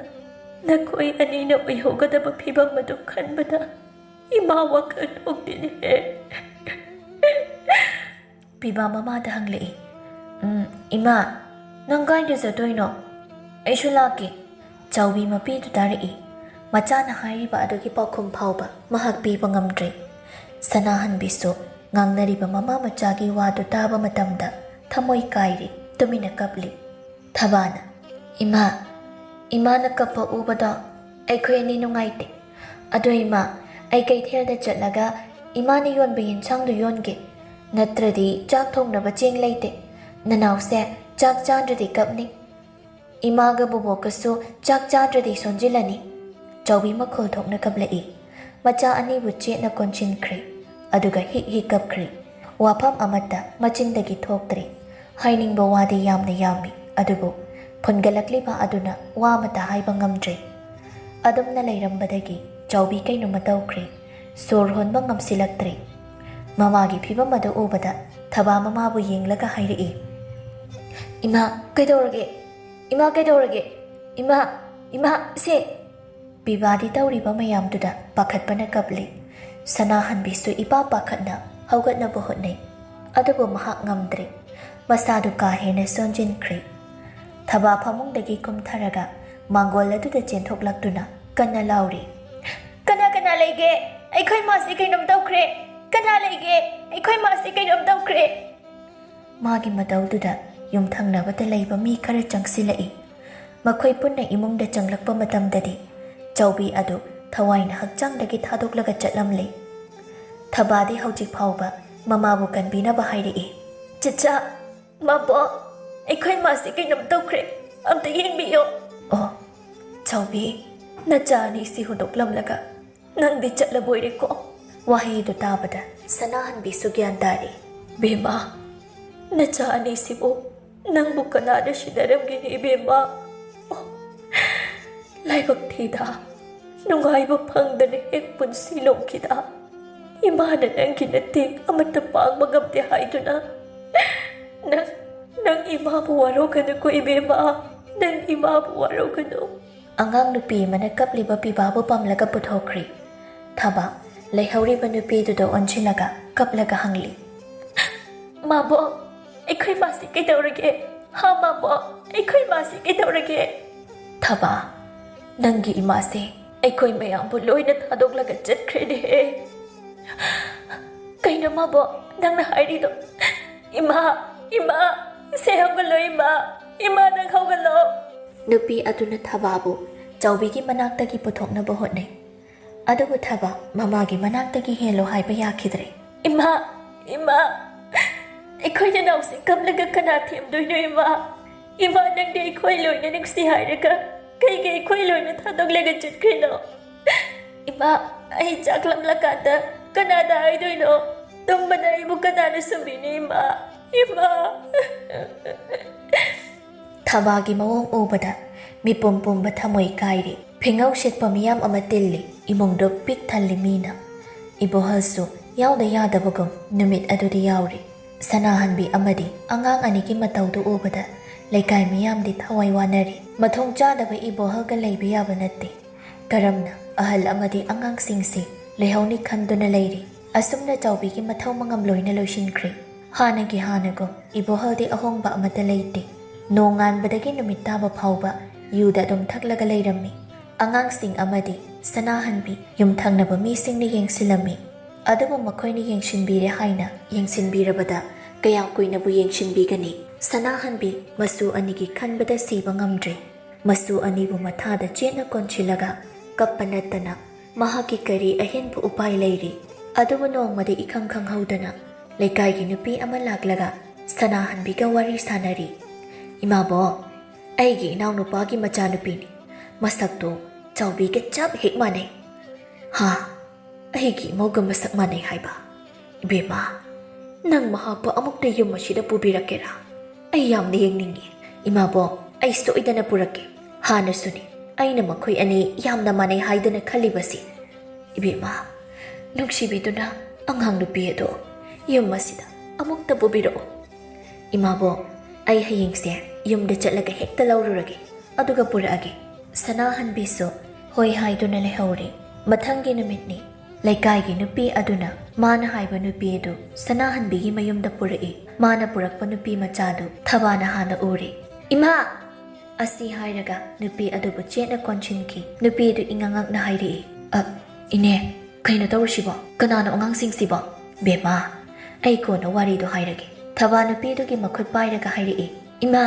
ꯅꯈꯣꯏ ꯑꯅꯤꯅ ꯑꯣꯏꯍꯧꯒꯗꯕ ꯐꯤꯕꯝ ꯑꯗꯨ ꯈꯟꯕꯗ ꯏꯃꯥ ꯋꯥꯈꯜ ꯊꯣꯛꯇꯦꯅꯦꯍꯦ꯫" ꯄꯤꯕꯥ ꯃꯃꯥꯗ ꯍꯪꯂꯛꯏ꯫ "ꯎꯝ, ꯏꯃꯥ, ꯅꯪ ꯀꯥꯏꯗ ꯆꯠꯇꯣꯏꯅꯣ? ꯑꯩꯁꯨ ꯂꯥꯛꯀꯦ꯫" ꯆꯥꯎꯕꯤ ꯃꯄꯤꯗꯨ ꯇꯥꯔꯛꯏ꯫ ꯃꯆꯥꯅ ꯍꯥꯏꯔꯤꯕ ꯑꯗꯨꯒꯤ ꯄꯥꯎꯈꯨꯝ ꯐꯥꯎꯕ ꯃꯍꯥꯛ ꯄꯤꯕ ꯉꯝꯗ꯭ꯔꯦ꯫ ꯁꯅꯥꯍꯟꯕꯤꯁꯨ ꯉꯥꯡꯅꯔꯤꯕ ꯃꯃꯥ ꯃꯆꯥꯒꯤ ꯋꯥꯗꯨ ꯇꯥꯕ ꯃꯇꯝꯗ ꯊꯃꯣꯏ ꯀꯥꯏꯔꯤ, ꯇꯨꯃꯤꯟꯅ ꯀꯞꯂꯤ꯫ ꯊꯕꯥꯅ, "ꯏꯃꯥ, ꯏꯃꯥꯅ ꯀꯞꯄ ꯎꯕꯗꯣ ꯑꯩꯈꯣꯏ ꯑꯅꯤ ꯅꯨꯡꯉꯥꯏꯇꯦ꯫ ꯑꯗꯣ ꯏꯃꯥ, ꯑꯩ ꯀꯩꯊꯦꯜꯗ ꯆꯠꯂꯒ "ꯏꯃꯥꯅ ꯌꯣꯟꯕ ꯌꯦꯟꯁꯥꯡꯗꯨ ꯌꯣꯟꯒꯦ, ꯅꯠꯇ꯭ꯔꯗꯤ ꯆꯥꯛ ꯊꯣꯡꯅꯕ ꯆꯦꯡ ꯂꯩꯇꯦ꯫ ꯅꯅꯥꯎꯁꯦ ꯆꯥꯛ ꯆꯥꯗ꯭ꯔꯗꯤ ꯀꯞꯅꯤ꯫ ꯏꯃꯥꯒ ꯕꯣꯕꯣꯛꯀꯁꯨ ꯆꯥꯛ ꯆꯥꯗ꯭ꯔꯗꯤ ꯁꯣꯟꯖꯤꯜꯂꯅꯤ"꯫ ꯆꯥꯎꯕꯤ ꯃꯈꯣꯜ ꯊꯣꯛꯅ ꯀꯞꯂꯛꯏ꯫ ꯃꯆꯥ ꯑꯅꯤꯕꯨ ꯆꯦꯠꯅ ꯀꯣꯟꯁꯤꯟꯈ꯭ꯔꯦ꯫ ꯑꯗꯨꯒ ꯍꯤꯛ ꯍꯤꯛ ꯀꯞꯈ꯭ꯔꯦ꯫ ꯋꯥꯐꯝ ꯑꯃꯠꯇ ꯃꯆꯤꯟꯗꯒꯤ ꯊꯣꯛꯇ꯭ꯔꯦ꯫ ꯍꯥꯏꯅꯤꯡꯕ ꯋꯥꯗꯤ ꯌꯥꯝꯅ ꯌꯥꯝꯃꯤ, ꯑꯗꯨꯕꯨ ꯐꯨꯟꯒꯠꯂꯛꯂꯤꯕ ꯑꯗꯨꯅ ꯋꯥ ꯑꯃꯠꯇ ꯍꯥꯏꯕ ꯉꯝꯗ꯭ꯔꯦ꯫ ꯑꯗꯨꯝꯅ ꯂꯩꯔꯝꯕꯗꯒꯤ ꯆꯥꯎꯕꯤ ꯀꯩꯅꯣꯝꯃ ꯇꯧꯈ꯭ꯔꯦ꯫ ꯁꯣꯔ ꯍꯣꯟꯕ ꯉꯝꯁꯤꯜꯂꯛꯇ꯭ꯔꯦ꯫ ꯃꯃꯥꯒꯤ ꯐꯤꯕꯝ ꯑꯗꯨ ꯎꯕꯗ ꯊꯕꯥ ꯃꯃꯥꯕꯨ ꯌꯦꯡꯂꯒ ꯍꯥꯏꯔꯛꯏ, "ꯏꯃꯥ, ꯀꯩꯗꯧꯔꯒꯦ? ꯏꯃꯥ, ꯀꯩꯗꯧꯔꯒꯦ? ꯏꯃꯥ, ꯏꯃꯥ, ꯁꯦ!" ꯄꯤꯕꯥꯗꯤ ꯇꯧꯔꯤꯕ ꯃꯌꯥꯝꯗꯨꯗ ꯄꯥꯈꯠꯄꯅ ꯀꯞꯂꯤ꯫ ꯁꯅꯥꯍꯟꯕꯤꯁꯨ ꯏꯄꯥ ꯄꯥꯈꯠꯅ ꯍꯧꯒꯠꯅꯕ ꯍꯣꯠꯅꯩ꯫ ꯑꯗꯨꯕꯨ ꯃꯍꯥꯛ ꯉꯝꯗ꯭ꯔꯦ꯫ ꯃꯁꯥꯗꯨ ꯀꯥ ꯍꯦꯟꯅ ꯁꯣꯟꯖꯤꯟꯈ꯭ꯔꯦ꯫ ꯊꯕꯥ ꯐꯃꯨꯡꯗꯒꯤ ꯀꯨꯝꯊꯔꯒ ꯃꯥꯡꯒꯣꯜ ꯑꯗꯨꯗ ꯆꯦꯟꯊꯣꯛꯂꯛꯇꯨꯅ ꯀꯟꯅ ꯂꯥꯎꯔꯤ, "ꯀꯅꯥ ꯀꯅꯥ ꯂꯩꯒꯦ? ꯑꯩꯈꯣꯏ ꯃꯥꯁꯤ ꯀꯩꯅꯣꯝ ꯇꯧꯈ꯭ꯔꯦ! ꯀꯅꯥ ꯂꯩꯒꯦ? ꯑꯩꯈꯣꯏ ꯃꯥꯁꯤ ꯀꯩꯅꯣꯝ ꯇꯧꯈ꯭ꯔꯦ!" ꯃꯥꯒꯤ ꯃꯇꯧꯗꯨꯗ ꯌꯨꯝꯊꯪꯅꯕꯗ ꯂꯩꯕ ꯃꯤ ꯈꯔ ꯆꯪꯁꯤꯜꯂꯛꯏ꯫ ꯃꯈꯣꯏ ꯄꯨꯟꯅ ꯏꯃꯨꯡꯗ ꯆꯪꯂꯛꯄ ꯃꯇꯝꯗꯗꯤ ꯆꯥꯎꯕꯤ ꯑꯗꯨ ꯊꯋꯥꯏꯅ ꯍꯛꯆꯥꯡꯗꯒꯤ ꯊꯥꯗꯣꯛꯂꯒ ꯆꯠꯂꯝꯂꯦ꯫ ꯊꯕꯥꯗꯤ ꯍꯧꯖꯤꯛ ꯐꯥꯎꯕ ꯃꯃꯥꯕꯨ ꯀꯟꯕꯤꯅꯕ ꯍꯥꯏꯔꯛꯏ, "ꯆꯤꯆꯥ, ꯃꯥꯕꯣ, ꯑꯩꯈꯣꯏ ꯃꯥꯁꯤ ꯀꯩꯅꯣꯝ ꯇꯧꯈ꯭ꯔꯦ, ꯑꯝꯇ ꯌꯦꯡꯕꯤꯌꯣ"꯫ "ꯑꯣ, ꯆꯥꯎꯕꯤ, ꯅꯆꯥ ꯑꯅꯤꯁꯤ ꯍꯨꯟꯗꯣꯛꯂꯝꯂꯒ ꯅꯪꯗꯤ ꯆꯠꯂꯕꯣꯏꯔꯦꯀꯣ?" ꯋꯥꯍꯩꯗꯨ ꯇꯥꯕꯗ ꯁꯅꯥꯍꯟꯕꯤꯁꯨ ꯒ꯭ꯌꯥꯟ ꯇꯥꯔꯦ꯫ "ꯕꯦꯝꯃ, ꯅꯆꯥ ꯑꯅꯤꯁꯤꯕꯨ ꯅꯪꯕꯨ ꯀꯅꯥꯅ ꯁꯤꯟꯅꯔꯝꯒꯅꯤ ꯏꯕꯦꯝꯃ? ꯑꯣ, ꯂꯥꯏꯕꯛ ꯊꯤꯗ, ꯅꯨꯡꯉꯥꯏꯕ ꯐꯪꯗꯅ ꯍꯦꯛ ꯄꯨꯟꯁꯤ ꯂꯣꯝꯈꯤꯗ, ꯏꯃꯥꯅ ꯅꯪꯒꯤ ꯃꯇꯦꯡ ꯑꯃꯠꯇ ꯄꯥꯡꯕ ꯉꯝꯗꯦ ꯍꯥꯏꯗꯨꯅ ꯅꯪ, ꯅꯪ ꯏꯃꯥꯕꯨ ꯋꯥꯔꯧꯒꯅꯨꯀꯣ ꯏꯕꯦꯝꯃ, ꯅꯪ ꯏꯃꯥꯕꯨ ꯋꯥꯔꯧꯒꯅꯨ"꯫ ꯑꯉꯥꯡ ꯅꯨꯄꯤ ꯑꯃꯅ ꯀꯞꯂꯤꯕ ꯄꯤꯕꯥꯕꯨ ꯄꯝꯂꯒ ꯄꯨꯊꯣꯛꯈ꯭ꯔꯤ꯫ ꯊꯕꯥ ꯂꯩꯍꯧꯔꯤꯕ ꯅꯨꯄꯤꯗꯨꯗ ꯑꯣꯟꯁꯤꯜꯂꯒ ꯀꯞꯂꯒ ꯍꯪꯂꯤ, "ꯃꯥꯕꯣ, ꯑꯩꯈꯣꯏ ꯃꯥꯁꯤ ꯀꯩꯗꯧꯔꯒꯦ? ꯍꯥ ꯃꯥꯕꯣ, ꯑꯩꯈꯣꯏ ꯃꯥꯁꯤ ꯀꯩꯗꯧꯔꯒꯦ?" "ꯊꯕꯥ, ꯅꯪꯒꯤ ꯏꯃꯥꯁꯦ ꯑꯩꯈꯣꯏ ꯃꯌꯥꯝꯕꯨ ꯂꯣꯏꯅ ꯊꯥꯗꯣꯛꯂꯒ ꯆꯠꯈ꯭ꯔꯦꯅꯦꯍꯦ"꯫ "ꯀꯩꯅꯣ ꯃꯥꯕꯣ ꯅꯪꯅ ꯍꯥꯏꯔꯤꯗꯣ? ꯏꯃꯥ, ꯏꯃꯥ, ꯁꯦ ꯍꯧꯒꯠꯂꯣ ꯏꯃꯥ, ꯏꯃꯥ ꯅꯪ ꯍꯧꯒꯠꯂꯣ"꯫ ꯅꯨꯄꯤ ꯑꯗꯨꯅ ꯊꯕꯥꯕꯨ ꯆꯥꯎꯕꯤꯒꯤ ꯃꯅꯥꯛꯇꯒꯤ ꯄꯨꯊꯣꯛꯅꯕ ꯍꯣꯠꯅꯩ꯫ ꯑꯗꯨꯕꯨ ꯊꯕꯥ ꯃꯃꯥꯒꯤ ꯃꯅꯥꯛꯇꯒꯤ ꯍꯦꯜꯂꯣ ꯍꯥꯏꯕ ꯌꯥꯈꯤꯗ꯭ꯔꯦ꯫ "ꯏꯃꯥ, ꯏꯃꯥ, ꯑꯩꯈꯣꯏ ꯅꯅꯥꯎꯁꯤꯡ ꯀꯞꯂꯒ ꯀꯅꯥ ꯊꯦꯝꯗꯣꯏꯅꯣ ꯏꯃꯥ? ꯏꯃꯥ, ꯅꯪꯗꯤ ꯑꯩꯈꯣꯏ ꯂꯣꯏꯅ ꯅꯨꯡꯁꯤ ꯍꯥꯏꯔꯒ ꯀꯩꯒꯤ ꯑꯩꯈꯣꯏ ꯂꯣꯏꯅ ꯊꯥꯗꯣꯛꯂꯒ ꯆꯠꯈ꯭ꯔꯤꯅꯣ? ꯏꯃꯥ, ꯑꯩ ꯆꯥꯛꯂꯝꯂꯀꯥꯟꯗ ꯀꯅꯥꯗ ꯍꯥꯏꯗꯣꯏꯅꯣ? ꯇꯨꯝꯕꯗ ꯑꯩꯕꯨ ꯀꯅꯥꯅ ꯁꯨꯝꯕꯤꯅꯤ ꯏꯃꯥ? ꯏꯃꯥ!" ꯊꯕꯥꯒꯤ ꯃꯑꯣꯡ ꯎꯕꯗ ꯃꯤꯄꯨꯝ ꯄꯨꯝꯕ ꯊꯃꯣꯏ ꯀꯥꯏꯔꯤ꯫ ꯐꯤꯉꯧ ꯁꯤꯛꯄ ꯃꯤꯌꯥꯝ ꯑꯃ ꯇꯤꯜꯂꯤ꯫ ꯏꯃꯨꯡꯗꯨ ꯄꯤꯛ ꯊꯜꯂꯤ ꯃꯤꯅ꯫ ꯏꯕꯣꯍꯜꯁꯨ ꯌꯥꯎꯗ ꯌꯥꯗꯕꯒꯨꯝ ꯅꯨꯃꯤꯠ ꯑꯗꯨꯗꯤ ꯌꯥꯎꯔꯤ꯫ ꯁꯅꯥꯍꯟꯕꯤ ꯑꯃꯗꯤ ꯑꯉꯥꯡ ꯑꯅꯤꯒꯤ ꯃꯇꯧꯗꯨ ꯎꯕꯗ ꯂꯩꯀꯥꯏ ꯃꯤꯌꯥꯝꯗꯤ ꯊꯋꯥꯏ ꯋꯥꯅꯔꯤ꯫ ꯃꯊꯣꯡ ꯆꯥꯗꯕ ꯏꯕꯣꯍꯜꯒ ꯂꯩꯕ ꯌꯥꯕ ꯅꯠꯇꯦ꯫ ꯀꯔꯝꯅ ꯑꯍꯜ ꯑꯃꯗꯤ ꯑꯉꯥꯡꯁꯤꯡꯁꯤ ꯂꯩꯍꯧꯅꯤ ꯈꯟꯗꯨꯅ ꯂꯩꯔꯤ꯫ ꯑꯁꯨꯝꯅ ꯆꯥꯎꯕꯤꯒꯤ ꯃꯊꯧ ꯃꯉꯝ ꯂꯣꯏꯅ ꯂꯣꯏꯁꯤꯟꯈ꯭ꯔꯦ꯫ ꯍꯥꯟꯅꯒꯤ ꯍꯥꯟꯅꯒꯨꯝ ꯏꯕꯣꯍꯜꯗꯤ ꯑꯍꯣꯡꯕ ꯑꯃꯠꯇ ꯂꯩꯇꯦ꯫ ꯅꯣꯡꯉꯥꯟꯕꯗꯒꯤ ꯅꯨꯃꯤꯠ ꯇꯥꯕ ꯐꯥꯎꯕ ꯌꯨꯗ ꯑꯗꯨꯝ ꯊꯛꯂꯒ ꯂꯩꯔꯝꯃꯤ꯫ ꯑꯉꯥꯡꯁꯤꯡ ꯑꯃꯗꯤ ꯁꯅꯥꯍꯟꯕꯤ ꯌꯨꯝꯊꯪꯅꯕ ꯃꯤꯁꯤꯡꯅ ꯌꯦꯡꯁꯤꯜꯂꯝꯃꯤ꯫ ꯑꯗꯨꯕꯨ ꯃꯈꯣꯏꯅ ꯌꯦꯡꯁꯤꯟꯕꯤꯔꯦ ꯍꯥꯏꯅ ꯌꯦꯡꯁꯤꯟꯕꯤꯔꯕꯗ ꯀꯌꯥꯝ ꯀꯨꯏꯅꯕꯨ ꯌꯦꯡꯁꯤꯟꯕꯤꯒꯅꯤ? ꯁꯅꯥꯍꯟꯕꯤ ꯃꯁꯨ ꯑꯅꯤꯒꯤ ꯈꯟꯕꯗ ꯁꯤꯕ ꯉꯝꯗ꯭ꯔꯦ꯫ ꯃꯁꯨ ꯑꯅꯤꯕꯨ ꯃꯊꯥꯗ ꯆꯦꯠꯅ ꯀꯣꯟꯁꯤꯜꯂꯒ ꯀꯞꯄ ꯅꯠꯇꯅ ꯃꯍꯥꯛꯀꯤ ꯀꯔꯤ ꯑꯍꯦꯟꯕ ꯎꯄꯥꯏ ꯂꯩꯔꯤ? ꯑꯗꯨꯕꯨ ꯅꯣꯡꯃꯗꯤ ꯏꯈꯪ ꯈꯪꯍꯧꯗꯅ ꯂꯩꯀꯥꯏꯒꯤ ꯅꯨꯄꯤ ꯑꯃ ꯂꯥꯛꯂꯒ ꯁꯅꯥꯍꯟꯕꯤꯒ ꯋꯥꯔꯤ ꯁꯥꯅꯔꯤ꯫ "ꯏꯃꯥꯕꯣꯛ, ꯑꯩꯒꯤ ꯏꯅꯥꯎꯅꯨꯄꯥꯒꯤ ꯃꯆꯥꯅꯨꯄꯤꯅꯤ꯫ ꯃꯁꯛꯇꯣ ꯆꯥꯎꯕꯤꯒ ꯆꯞ ꯍꯦꯛ ꯃꯥꯟꯅꯩ꯫ ꯍꯥ, ꯑꯩꯒꯤ ꯏꯃꯧꯒ ꯃꯁꯛ ꯃꯥꯟꯅꯩ ꯍꯥꯏꯕ꯫ ꯏꯕꯦꯝꯃ, ꯅꯪ ꯃꯍꯥꯛꯄꯨ ꯑꯃꯨꯛꯇ ꯌꯨꯝ ꯑꯁꯤꯗ ꯄꯨꯕꯤꯔꯛꯀꯦꯔꯥ? ꯑꯩ ꯌꯥꯝꯅ ꯌꯦꯡꯅꯤꯡꯉꯤ꯫" "ꯏꯃꯥꯕꯣꯛ, ꯑꯩ ꯁꯣꯏꯗꯅ ꯄꯨꯔꯛꯀꯦ꯫ ꯍꯥꯟꯅꯁꯨꯅꯤ ꯑꯩꯅ ꯃꯈꯣꯏ ꯑꯅꯤ ꯌꯥꯝꯅ ꯃꯥꯟꯅꯩ ꯍꯥꯏꯗꯅ ꯈꯜꯂꯤꯕꯁꯤ꯫ ꯏꯕꯦꯝꯃ, ꯅꯨꯡꯁꯤꯕꯤꯗꯨꯅ ꯑꯉꯥꯡ ꯅꯨꯄꯤ ꯑꯗꯣ ꯌꯨꯝ ꯑꯁꯤꯗ ꯑꯃꯨꯛꯇ ꯄꯨꯕꯤꯔꯛꯎ꯫" "ꯏꯃꯥꯕꯣꯛ, ꯑꯩ ꯍꯌꯦꯡꯁꯦ ꯌꯨꯝꯗ ꯆꯠꯂꯒ ꯍꯦꯛꯇ ꯂꯧꯔꯨꯔꯒꯦ, ꯑꯗꯨꯒ ꯄꯨꯔꯛꯑꯒꯦ꯫" ꯁꯅꯥꯍꯟꯕꯤꯁꯨ ꯍꯣꯏ ꯍꯥꯏꯗꯨꯅ ꯂꯩꯍꯧꯔꯦ꯫ ꯃꯊꯪꯒꯤ ꯅꯨꯃꯤꯠꯅꯤ꯫ ꯂꯩꯀꯥꯏꯒꯤ ꯅꯨꯄꯤ ꯑꯗꯨꯅ ꯃꯥꯅ ꯍꯥꯏꯕ ꯅꯨꯄꯤ ꯑꯗꯨ ꯁꯅꯥꯍꯟꯕꯤꯒꯤ ꯃꯌꯨꯝꯗ ꯄꯨꯔꯛꯏ꯫ ꯃꯥꯅ ꯄꯨꯔꯛꯄ ꯅꯨꯄꯤ ꯃꯆꯥꯗꯨ ꯊꯕꯥꯅ ꯍꯥꯟꯅ ꯎꯔꯦ꯫ "ꯏꯃꯥ!" ꯑꯁꯤ ꯍꯥꯏꯔꯒ ꯅꯨꯄꯤ ꯑꯗꯨꯕꯨ ꯆꯦꯠꯅ ꯀꯣꯟꯁꯤꯟꯈꯤ꯫ ꯅꯨꯄꯤ ꯑꯗꯨ ꯏꯉꯛꯉꯛꯅ ꯍꯥꯏꯔꯛꯏ, "ꯑ, ꯏꯅꯦ, ꯀꯩꯅꯣ ꯇꯧꯔꯤꯁꯤꯕꯣ? ꯀꯅꯥꯅꯣ ꯑꯉꯥꯡꯁꯤꯡꯁꯤꯕꯣ?" "ꯕꯦꯝꯃ, ꯑꯩ ꯀꯣꯟꯅ ꯋꯥꯔꯤꯗꯣ ꯍꯥꯏꯔꯒꯦ꯫" ꯊꯕꯥ ꯅꯨꯄꯤ ꯑꯗꯨꯒꯤ ꯃꯈꯨꯠ ꯄꯥꯏꯔꯒ ꯍꯥꯏꯔꯛꯏ, "ꯏꯃꯥ,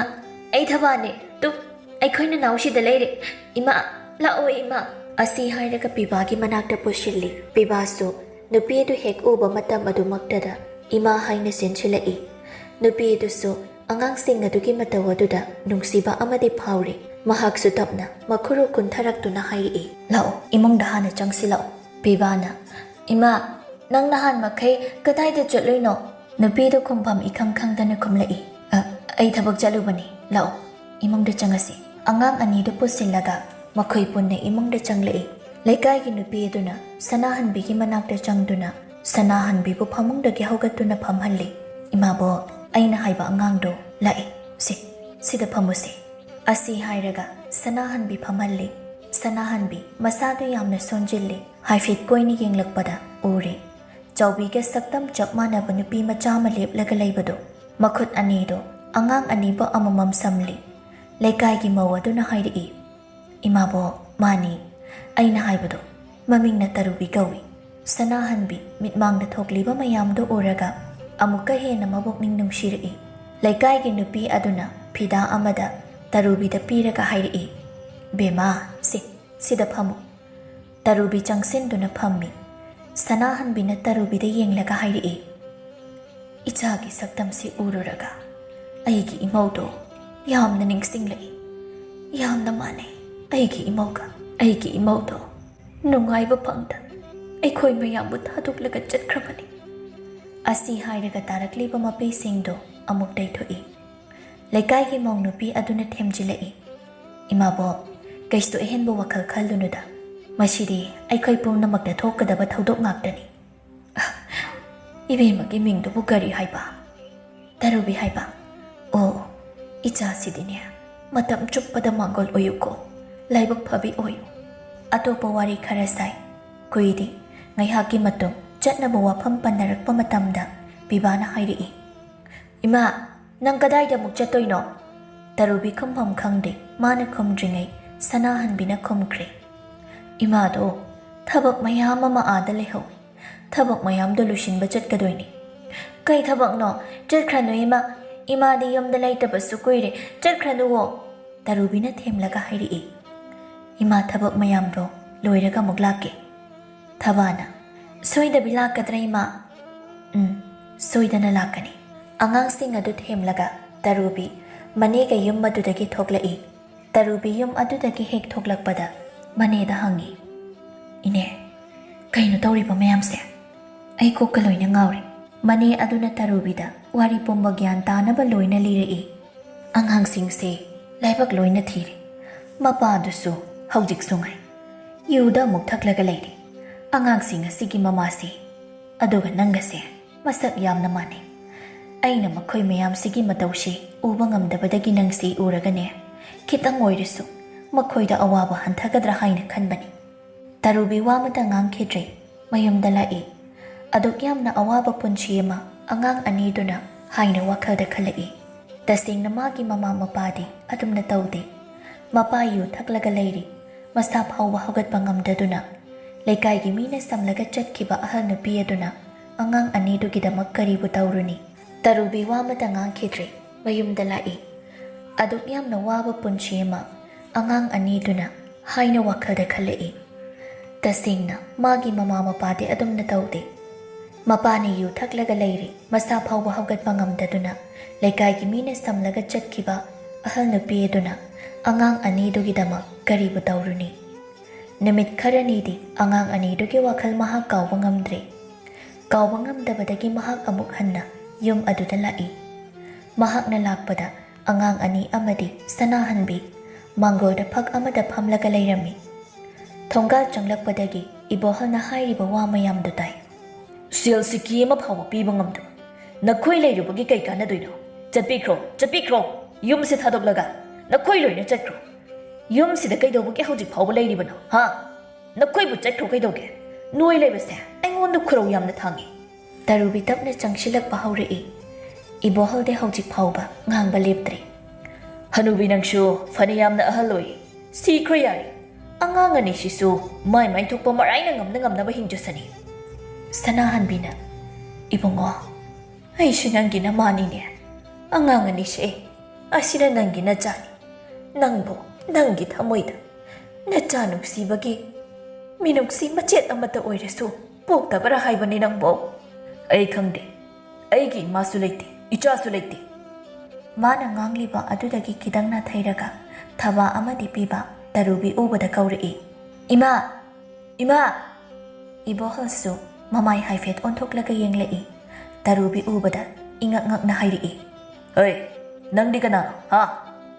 ꯑꯩ ꯊꯕꯥꯅꯦ꯫ ꯇꯨ, ꯑꯩꯈꯣꯏ ꯅꯅꯥꯎ ꯁꯤꯗ ꯂꯩꯔꯦ꯫ ꯏꯃꯥ, ꯂꯥꯛꯑꯣ ꯏꯃꯥ꯫" ꯑꯁꯤ ꯍꯥꯏꯔꯒ ꯄꯤꯕꯥꯒꯤ ꯃꯅꯥꯛꯇ ꯄꯨꯁꯤꯜꯂꯤ꯫ ꯄꯤꯕꯥꯁꯨ ꯅꯨꯄꯤ ꯑꯗꯨ ꯍꯦꯛ ꯎꯕ ꯃꯇꯝ ꯑꯗꯨꯃꯛꯇꯗ ꯏꯃꯥ ꯍꯥꯏꯅ ꯆꯦꯟꯁꯤꯜꯂꯛꯏ꯫ ꯅꯨꯄꯤ ꯑꯗꯨꯁꯨ ꯑꯉꯥꯡꯁꯤꯡ ꯑꯗꯨꯒꯤ ꯃꯇꯧ ꯑꯗꯨꯗ ꯅꯨꯡꯁꯤꯕ ꯑꯃꯗꯤ ꯐꯥꯎꯔꯤ꯫ ꯃꯍꯥꯛꯁꯨ ꯇꯞꯅ ꯃꯈꯨꯔꯨ ꯀꯨꯟꯊꯔꯛꯇꯨꯅ ꯍꯥꯏꯔꯛꯏ, "ꯂꯥꯛꯑꯣ, ꯏꯃꯨꯡꯗ ꯍꯥꯟꯅ ꯆꯪꯁꯤꯜꯂꯛꯑꯣ꯫" ꯄꯤꯕꯥꯅ, "ꯏꯃꯥ, ꯅꯪ ꯅꯍꯥꯟ ꯃꯈꯩ ꯀꯗꯥꯏꯗ ꯆꯠꯂꯨꯏꯅꯣ?" ꯅꯨꯄꯤꯗꯨ ꯈꯨꯝꯐꯝ ꯏꯈꯪ ꯈꯪꯗꯅ ꯈꯨꯝꯂꯛꯏ, "ꯑ, ꯑꯩ ꯊꯕꯛ ꯆꯠꯂꯨꯕꯅꯤ꯫ ꯂꯥꯛꯑꯣ, ꯏꯃꯨꯡꯗ ꯆꯪꯉꯁꯤ꯫" ꯑꯉꯥꯡ ꯑꯅꯤꯗꯨ ꯄꯨꯁꯤꯜꯂꯒ ꯃꯈꯣꯏ ꯄꯨꯟꯅ ꯏꯃꯨꯡꯗ ꯆꯪꯂꯛꯏ꯫ ꯂꯩꯀꯥꯏꯒꯤ ꯅꯨꯄꯤ ꯑꯗꯨꯅ ꯁꯅꯥꯍꯟꯕꯤꯒꯤ ꯃꯅꯥꯛꯇ ꯆꯪꯗꯨꯅ ꯁꯅꯥꯍꯟꯕꯤꯕꯨ ꯐꯃꯨꯡꯗꯒꯤ ꯍꯧꯒꯠꯇꯨꯅ ꯐꯝꯍꯜꯂꯤ꯫ "ꯏꯃꯥꯕꯣꯛ, ꯑꯩꯅ ꯍꯥꯏꯕ ꯑꯉꯥꯡꯗꯣ ꯂꯥꯛꯑꯦ꯫ ꯁꯤ, ꯁꯤꯗ ꯐꯝꯃꯨꯁꯤ꯫" ꯑꯁꯤ ꯍꯥꯏꯔꯒ ꯁꯅꯥꯍꯟꯕꯤ ꯐꯝꯍꯜꯂꯤ꯫ ꯁꯅꯥꯍꯟꯕꯤ ꯃꯁꯥꯗꯨ ꯌꯥꯝꯅ ꯁꯣꯟꯖꯤꯜꯂꯤ꯫ ꯍꯥꯏꯐꯦꯠ ꯀꯣꯏꯅ ꯌꯦꯡꯂꯛꯄꯗ ꯎꯔꯦ꯫ ꯆꯥꯎꯕꯤꯒ ꯁꯛꯇꯝ ꯆꯞ ꯃꯥꯟꯅꯕ ꯅꯨꯄꯤ ꯃꯆꯥ ꯑꯃ ꯂꯦꯞꯂꯒ ꯂꯩꯕꯗꯨ꯫ ꯃꯈꯨꯠ ꯑꯅꯤꯗꯨ ꯑꯉꯥꯡ ꯑꯅꯤꯕꯨ ꯑꯃꯃꯝ ꯁꯝꯂꯤ꯫ ꯂꯩꯀꯥꯏꯒꯤ ꯃꯧ ꯑꯗꯨꯅ ꯍꯥꯏꯔꯛꯏ, "ꯏꯃꯥꯕꯣꯛ, ꯃꯥꯅꯤ꯫ ꯑꯩꯅ ꯍꯥꯏꯕꯗꯣ, ꯃꯃꯤꯡꯅ ꯇꯔꯨꯕꯤ ꯀꯧꯏ꯫" ꯁꯅꯥꯍꯟꯕꯤ ꯃꯤꯠꯃꯥꯡꯗ ꯊꯣꯛꯂꯤꯕ ꯃꯌꯥꯝꯗꯨ ꯎꯔꯒ ꯑꯃꯨꯛꯀ ꯍꯦꯟꯅ ꯃꯕꯨꯛꯅꯤꯡ ꯅꯨꯡꯁꯤꯔꯛꯏ꯫ ꯂꯩꯀꯥꯏꯒꯤ ꯅꯨꯄꯤ ꯑꯗꯨꯅ ꯐꯤꯗꯥ ꯑꯃꯗ ꯇꯔꯨꯕꯤꯗ ꯄꯤꯔꯒ ꯍꯥꯏꯔꯛꯏ, "ꯕꯦꯝꯃ, ꯁꯤ, ꯁꯤꯗ ꯐꯝꯃꯨ꯫" ꯇꯔꯨꯕꯤ ꯆꯪꯁꯤꯟꯗꯨꯅ ꯐꯝꯃꯤ꯫ ꯁꯅꯥꯍꯟꯕꯤꯅ ꯇꯔꯨꯕꯤꯗ ꯌꯦꯡꯂꯒ ꯍꯥꯏꯔꯛꯏ, "ꯏꯆꯥꯒꯤ ꯁꯛꯇꯝꯁꯤ ꯎꯔꯨꯔꯒ ꯑꯩꯒꯤ ꯏꯃꯧꯗꯣ ꯌꯥꯝꯅ ꯅꯤꯡꯁꯤꯡꯂꯛꯏ꯫ ꯌꯥꯝꯅ ꯃꯥꯟꯅꯩ ꯑꯩꯒꯤ ꯏꯃꯧꯒ꯫ ꯑꯩꯒꯤ ꯏꯃꯧꯗꯣ ꯅꯨꯡꯉꯥꯏꯕ ꯐꯪꯗ ꯑꯩꯈꯣꯏ ꯃꯌꯥꯝꯕꯨ ꯊꯥꯗꯣꯛꯂꯒ ꯆꯠꯈ꯭ꯔꯕꯅꯤ꯫" ꯑꯁꯤ ꯍꯥꯏꯔꯒ ꯇꯥꯔꯛꯂꯤꯕ ꯃꯄꯤꯁꯤꯡꯗꯣ ꯑꯃꯨꯛ ꯇꯩꯊꯣꯛꯏ꯫ ꯂꯩꯀꯥꯏꯒꯤ ꯃꯧ ꯅꯨꯄꯤ ꯑꯗꯨꯅ ꯊꯦꯝꯖꯤꯜꯂꯛꯏ, "ꯏꯃꯥꯕꯣꯛ, ꯀꯩꯁꯨ ꯑꯍꯦꯟꯕ ꯋꯥꯈꯜ ꯈꯜꯂꯨꯅꯨꯗ꯫ ꯃꯁꯤꯗꯤ ꯑꯩꯈꯣꯏ ꯄꯨꯝꯅꯃꯛꯇ ꯊꯣꯛꯀꯗꯕ ꯊꯧꯗꯣꯛ ꯉꯥꯛꯇꯅꯤ꯫" "ꯑ, ꯏꯕꯦꯝꯃꯒꯤ ꯃꯤꯡꯗꯨꯕꯨ ꯀꯔꯤ ꯍꯥꯏꯕ?" "ꯇꯔꯨꯕꯤ ꯍꯥꯏꯕ꯫" "ꯑꯣ, ꯏꯆꯥꯁꯤꯗꯤꯅꯦ, ꯃꯇꯝ ꯆꯨꯞꯄꯗ ꯃꯥꯡꯒꯣꯜ ꯑꯣꯏꯌꯨꯀꯣ, ꯂꯥꯏꯕꯛ ꯐꯕꯤ ꯑꯣꯏꯌꯨ꯫" ꯑꯇꯣꯞꯄ ꯋꯥꯔꯤ ꯈꯔ ꯁꯥꯏ꯫ ꯀꯨꯏꯗꯦ, ꯉꯥꯏꯍꯥꯛꯀꯤ ꯃꯇꯨꯡ ꯆꯠꯅꯕ ꯋꯥꯐꯝ ꯄꯟꯅꯔꯛꯄ ꯃꯇꯝꯗ ꯄꯤꯕꯥꯅ ꯍꯥꯏꯔꯛꯏ, "ꯏꯃꯥ, ꯅꯪ ꯀꯗꯥꯏꯗ ꯑꯃꯨꯛ ꯆꯠꯇꯣꯏꯅꯣ?" ꯇꯔꯨꯕꯤ ꯈꯨꯝꯐꯝ ꯈꯪꯗꯦ꯫ ꯃꯥꯅ ꯈꯨꯝꯗ꯭ꯔꯤꯉꯩ ꯁꯅꯥꯍꯟꯕꯤꯅ ꯈꯨꯝꯈ꯭ꯔꯦ, "ꯏꯃꯥꯗꯣ ꯊꯕꯛ ꯃꯌꯥꯝ ꯑꯃ ꯑꯥꯗ ꯂꯩꯍꯧꯏ꯫ ꯊꯕꯛ ꯃꯌꯥꯝꯗꯣ ꯂꯣꯏꯁꯤꯟꯕ ꯆꯠꯀꯗꯣꯏꯅꯤ꯫" "ꯀꯩ ꯊꯕꯛꯅꯣ? ꯆꯠꯈ꯭ꯔꯅꯨ ꯏꯃꯥ꯫ ꯏꯃꯥꯗꯤ ꯌꯨꯝꯗ ꯂꯩꯇꯕꯁꯨ ꯀꯨꯏꯔꯦ꯫ ꯆꯠꯈ꯭ꯔꯅꯨꯋꯣ꯫" ꯇꯔꯨꯕꯤꯅ ꯊꯦꯝꯂꯒ ꯍꯥꯏꯔꯛꯏ꯫ "ꯏꯃꯥ, ꯊꯕꯛ ꯃꯌꯥꯝꯗꯣ ꯂꯣꯏꯔꯒ ꯑꯃꯨꯛ ꯂꯥꯛꯀꯦ꯫ ꯊꯕꯥꯅ, "ꯁꯣꯏꯗꯕꯤ ꯂꯥꯛꯀꯗ꯭ꯔꯥ, ꯏꯃꯥ?" "ꯎꯝ, ꯁꯣꯏꯗꯅ ꯂꯥꯛꯀꯅꯤ꯫" ꯑꯉꯥꯡꯁꯤꯡ ꯑꯗꯨ ꯊꯦꯝꯂꯒ ꯇꯔꯨꯕꯤ ꯃꯅꯦꯒ ꯌꯨꯝ ꯑꯗꯨꯗꯒꯤ ꯊꯣꯛꯂꯛꯏ꯫ ꯇꯔꯨꯕꯤ ꯌꯨꯝ ꯑꯗꯨꯗꯒꯤ ꯍꯦꯛ ꯊꯣꯛꯂꯛꯄꯗ ꯃꯅꯦꯗ ꯍꯪꯉꯤ, "ꯏꯅꯦ, ꯀꯩꯅꯣ ꯇꯧꯔꯤꯕ ꯃꯌꯥꯝꯁꯦ? ꯑꯩ ꯀꯣꯛꯀ ꯂꯣꯏꯅ ꯉꯥꯎꯔꯦ꯫" ꯃꯅꯦ ꯑꯗꯨꯅ ꯇꯔꯨꯕꯤꯗ ꯋꯥꯔꯤ ꯄꯨꯝꯕ ꯒ꯭ꯌꯥꯟ ꯇꯥꯅꯕ ꯂꯣꯏꯅ ꯂꯤꯔꯛꯏ꯫ "ꯑꯉꯥꯡꯁꯤꯡꯁꯦ ꯂꯥꯏꯕꯛ ꯂꯣꯏꯅ ꯊꯤꯔꯦ꯫ ꯃꯄꯥꯗꯨꯁꯨ ꯍꯧꯖꯤꯛꯁꯨ ꯉꯥꯏ꯫ ꯌꯨꯗ ꯑꯃꯨꯛ ꯊꯛꯂꯒ ꯂꯩꯔꯦ꯫ ꯑꯉꯥꯡꯁꯤꯡ ꯑꯁꯤꯒꯤ ꯃꯃꯥꯁꯦ, ꯑꯗꯨꯒ ꯅꯪꯒꯁꯦ ꯃꯁꯛ ꯌꯥꯝꯅ ꯃꯥꯟꯅꯩ꯫ ꯑꯩꯅ ꯃꯈꯣꯏ ꯃꯌꯥꯝꯁꯤꯒꯤ ꯃꯇꯧꯁꯦ ꯎꯕ ꯉꯝꯗꯕꯗꯒꯤ ꯅꯪꯁꯦ ꯎꯔꯒꯅꯦ, ꯈꯤꯇꯪ ꯑꯣꯏꯔꯁꯨ ꯃꯈꯣꯏꯗ ꯑꯋꯥꯕ ꯍꯟꯊꯒꯗ꯭ꯔꯥ ꯍꯥꯏꯅ ꯈꯟꯕꯅꯤ꯫" ꯇꯔꯨꯕꯤ ꯋꯥ ꯑꯃꯇ ꯉꯥꯡꯈꯤꯗ꯭ꯔꯦ꯫ ꯃꯌꯨꯝꯗ ꯂꯥꯛꯏ꯫ ꯑꯗꯨꯛ ꯌꯥꯝꯅ ꯑꯋꯥꯕ ꯄꯨꯟꯁꯤ ꯑꯃ ꯑꯉꯥꯡ ꯑꯅꯤꯗꯨꯅ ꯍꯥꯏꯅ ꯋꯥꯈꯜꯗ ꯈꯜꯂꯛꯏ꯫ ꯇꯁꯦꯡꯅ ꯃꯥꯒꯤ ꯃꯃꯥ ꯃꯄꯥꯗꯤ ꯑꯗꯨꯝꯅ ꯇꯧꯗꯦ꯫ ꯃꯄꯥ ꯌꯨ ꯊꯛꯂꯒ ꯂꯩꯔꯤ꯫ ꯃꯁꯥ ꯐꯥꯎꯕ ꯍꯧꯒꯠꯄ ꯉꯝꯗꯗꯨꯅ ꯂꯩꯀꯥꯏꯒꯤ ꯃꯤꯅ ꯁꯝꯂꯒ ꯆꯠꯈꯤꯕ ꯑꯍꯜ ꯅꯨꯄꯤ ꯑꯗꯨꯅ ꯑꯉꯥꯡ ꯑꯅꯤꯗꯨꯒꯤꯗꯃꯛ ꯀꯔꯤꯕꯨ ꯇꯧꯔꯨꯅꯤ? ꯇꯔꯨꯕꯤ ꯋꯥ ꯑꯃꯇ ꯉꯥꯡꯈꯤꯗ꯭ꯔꯦ꯫ ꯃꯌꯨꯝꯗ ꯂꯥꯛꯏ꯫ ꯑꯗꯨꯛ ꯌꯥꯝꯅ ꯋꯥꯕ ꯄꯨꯟꯁꯤ ꯑꯃ ꯑꯉꯥꯡ ꯑꯅꯤꯗꯨꯅ ꯍꯥꯏꯅ ꯋꯥꯈꯜꯗ ꯈꯜꯂꯛꯏ꯫ ꯇꯁꯦꯡꯅ ꯃꯥꯒꯤ ꯃꯃꯥ ꯃꯄꯥꯗꯤ ꯑꯗꯨꯝꯅ ꯇꯧꯗꯦ꯫ ꯃꯄꯥꯅ ꯌꯨ ꯊꯛꯂꯒ ꯂꯩꯔꯤ, ꯃꯁꯥ ꯐꯥꯎꯕ ꯍꯧꯒꯠꯄ ꯉꯝꯗꯗꯨꯅ ꯂꯩꯀꯥꯏꯒꯤ ꯃꯤꯅ ꯁꯝꯂꯒ ꯆꯠꯈꯤꯕ ꯑꯍꯜ ꯅꯨꯄꯤ ꯑꯗꯨꯅ ꯑꯉꯥꯡ ꯑꯅꯤꯗꯨꯒꯤꯗꯃꯛ ꯀꯔꯤꯕꯨ ꯇꯧꯔꯨꯅꯤ? ꯅꯨꯃꯤꯠ ꯈꯔꯅꯤꯗꯤ ꯑꯉꯥꯡ ꯑꯅꯤꯗꯨꯒꯤ ꯋꯥꯈꯜ ꯃꯍꯥꯛ ꯀꯥꯎꯕ ꯉꯝꯗ꯭ꯔꯦ꯫ ꯀꯥꯎꯕ ꯉꯝꯗꯕꯗꯒꯤ ꯃꯍꯥꯛ ꯑꯃꯨꯛ ꯍꯟꯅ ꯌꯨꯝ ꯑꯗꯨꯗ ꯂꯥꯛꯏ꯫ ꯃꯍꯥꯛꯅ ꯂꯥꯛꯄꯗ ꯑꯉꯥꯡ ꯑꯅꯤ ꯑꯃꯗꯤ ꯁꯅꯥꯍꯟꯕꯤ ꯃꯥꯡꯒꯣꯜꯗ ꯐꯛ ꯑꯃꯗ ꯐꯝꯂꯒ ꯂꯩꯔꯝꯃꯤ꯫ ꯊꯣꯡꯒꯥꯜ ꯆꯪꯂꯛꯄꯗꯒꯤ ꯏꯕꯣꯍꯜꯅ ꯍꯥꯏꯔꯤꯕ ꯋꯥ ꯃꯌꯥꯝꯗꯨ ꯇꯥꯏ꯫ "ꯁꯦꯜ ꯁꯤꯀꯤ ꯑꯃ ꯐꯥꯎꯕ ꯄꯤꯕ ꯉꯝꯗꯕ ꯅꯈꯣꯏ ꯂꯩꯔꯨꯕꯒꯤ ꯀꯩ ꯀꯥꯟꯅꯗꯣꯏꯅꯣ? ꯆꯠꯄꯤꯈ꯭ꯔꯣ, ꯆꯠꯄꯤꯈ꯭ꯔꯣ, ꯌꯨꯝꯁꯦ ꯊꯥꯗꯣꯛꯂꯒ ꯅꯈꯣꯏ ꯂꯣꯏꯅ ꯆꯠꯈ꯭ꯔꯣ꯫ ꯌꯨꯝꯁꯤꯗ ꯀꯩꯗꯧꯕꯒꯤ ꯍꯧꯖꯤꯛ ꯐꯥꯎꯕ ꯂꯩꯔꯤꯕꯅꯣ, ꯍꯥ? ꯅꯈꯣꯏꯕꯨ ꯆꯠꯈ꯭ꯔꯣ ꯀꯩꯗꯧꯒꯦ? ꯅꯣꯏ ꯂꯩꯕꯁꯦ ꯑꯩꯉꯣꯟꯗ ꯈꯨꯔꯧ ꯌꯥꯝꯅ ꯊꯥꯡꯉꯤ꯫" ꯇꯔꯨꯕꯤ ꯇꯞꯅ ꯆꯪꯁꯤꯜꯂꯛꯄ ꯍꯧꯔꯛꯏ꯫ ꯏꯕꯣꯍꯜꯗꯤ ꯍꯧꯖꯤꯛ ꯐꯥꯎꯕ ꯉꯥꯡꯕ ꯂꯦꯞꯇ꯭ꯔꯤ꯫ "ꯍꯅꯨꯕꯤ, ꯅꯪꯁꯨ ꯐꯅ ꯌꯥꯝꯅ ꯑꯍꯜ ꯑꯣꯏ꯫ ꯁꯤꯈ꯭ꯔꯣ ꯌꯥꯔꯦ꯫ ꯑꯉꯥꯡ ꯑꯅꯤꯁꯤꯁꯨ ꯃꯥꯏ ꯃꯥꯏ ꯊꯣꯛꯄ ꯃꯔꯥꯏꯅ ꯉꯝꯅ ꯉꯝꯅꯕ ꯍꯤꯡꯖꯁꯅꯤ꯫" ꯁꯅꯥꯍꯟꯕꯤꯅ, "ꯏꯕꯨꯡꯉꯣ, ꯑꯩꯁꯨ ꯅꯪꯒꯤ ꯅꯃꯥꯅꯤꯅꯦ꯫ ꯑꯉꯥꯡ ꯑꯅꯤꯁꯦ ꯑꯁꯤꯅ ꯅꯪꯒꯤ ꯅꯆꯥꯅꯤ꯫ ꯅꯪꯕꯨ ꯅꯪꯒꯤ ꯊꯃꯣꯏꯗ ꯅꯆꯥ ꯅꯨꯡꯁꯤꯕꯒꯤ ꯃꯤꯅꯨꯡꯁꯤ ꯃꯆꯦꯠ ꯑꯃꯠꯇ ꯑꯣꯏꯔꯁꯨ ꯄꯣꯛꯇꯕꯔꯥ ꯍꯥꯏꯕꯅꯤ ꯅꯪꯕꯣ꯫ ꯑꯩ ꯈꯪꯗꯦ꯫ ꯑꯩꯒꯤ ꯏꯃꯥꯁꯨ ꯂꯩꯇꯦ, ꯏꯆꯥꯁꯨ ꯂꯩꯇꯦ꯫ ꯃꯥꯅ ꯉꯥꯡꯂꯤꯕ ꯑꯗꯨꯗꯒꯤ ꯈꯤꯇꯪ ꯅꯥꯊꯩꯔꯒ ꯊꯕꯥ ꯑꯃꯗꯤ ꯄꯤꯕ ꯇꯔꯨꯕꯤ ꯎꯕꯗ ꯀꯧꯔꯛꯏ, "ꯏꯃꯥ! ꯏꯃꯥ!" ꯏꯕꯣꯍꯜꯁꯨ ꯃꯃꯥꯏ ꯍꯥꯏꯐꯦꯠ ꯑꯣꯟꯊꯣꯛꯂꯒ ꯌꯦꯡꯂꯛꯏ꯫ ꯇꯔꯨꯕꯤ ꯎꯕꯗ ꯏꯉꯛ ꯉꯛꯅ ꯍꯥꯏꯔꯛꯏ, "ꯍꯩ, ꯅꯪꯗꯤ ꯀꯅꯥꯅꯣ, ꯍꯥ?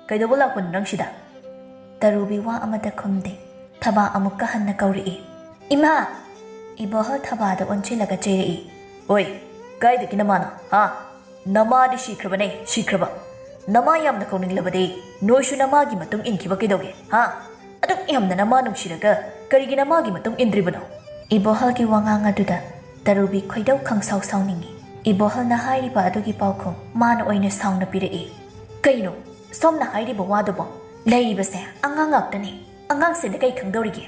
ꯀꯩꯗꯧꯕ ꯂꯥꯛꯄꯅꯣ ꯅꯪ ꯁꯤꯗ?" ꯇꯔꯨꯕꯤ ꯋꯥ ꯑꯃꯠꯇ ꯈꯨꯝꯗꯦ꯫ ꯊꯕꯥ ꯑꯃꯨꯛꯀ ꯍꯟꯅ ꯀꯧꯔꯛꯏ, "ꯏꯃꯥ!" ꯏꯕꯣꯍꯜ ꯊꯕꯥꯗ ꯑꯣꯟꯁꯤꯜꯂꯒ ꯆꯩꯔꯛꯏ, "ꯑꯣꯏ, ꯀꯥꯏꯗꯒꯤ ꯅꯃꯥꯅꯣ, ꯍꯥ? ꯅꯃꯥꯗꯤ ꯁꯤꯈ꯭ꯔꯕꯅꯦ, ꯁꯤꯈ꯭ꯔꯕ꯫ ꯅꯃꯥ ꯌꯥꯝꯅ ꯀꯧꯅꯤꯡꯂꯕꯗꯤ ꯅꯣꯏꯁꯨ ꯅꯃꯥꯒꯤ ꯃꯇꯨꯡ ꯏꯟꯈꯤꯕ ꯀꯩꯗꯧꯒꯦ, ꯍꯥ? ꯑꯗꯨꯛ ꯌꯥꯝꯅ ꯅꯃꯥ ꯅꯨꯡꯁꯤꯔꯒ ꯀꯔꯤꯒꯤ ꯅꯃꯥꯒꯤ ꯃꯇꯨꯡ ꯏꯟꯗ꯭ꯔꯤꯕꯅꯣ?" ꯏꯕꯣꯍꯜꯒꯤ ꯋꯥꯉꯥꯡ ꯑꯗꯨꯗ ꯇꯔꯨꯕꯤ ꯈꯣꯏꯗꯧ ꯈꯪꯁꯥꯎ ꯁꯥꯎꯅꯤꯡꯏ꯫ ꯏꯕꯣꯍꯜꯅ ꯍꯥꯏꯔꯤꯕ ꯑꯗꯨꯒꯤ ꯄꯥꯎꯈꯨꯝ ꯃꯥꯅ ꯑꯣꯏꯅ ꯁꯥꯎꯅ ꯄꯤꯔꯛꯏ꯫ "ꯀꯩꯅꯣ ꯁꯣꯝꯅ ꯍꯥꯏꯔꯤꯕ ꯋꯥꯗꯨꯕꯣ? ꯂꯩꯔꯤꯕꯁꯦ ꯑꯉꯥꯡ ꯉꯥꯛꯇꯅꯤ꯫ ꯑꯉꯥꯡꯁꯤꯡꯗ ꯀꯩ ꯈꯪꯗꯧꯔꯤꯒꯦ?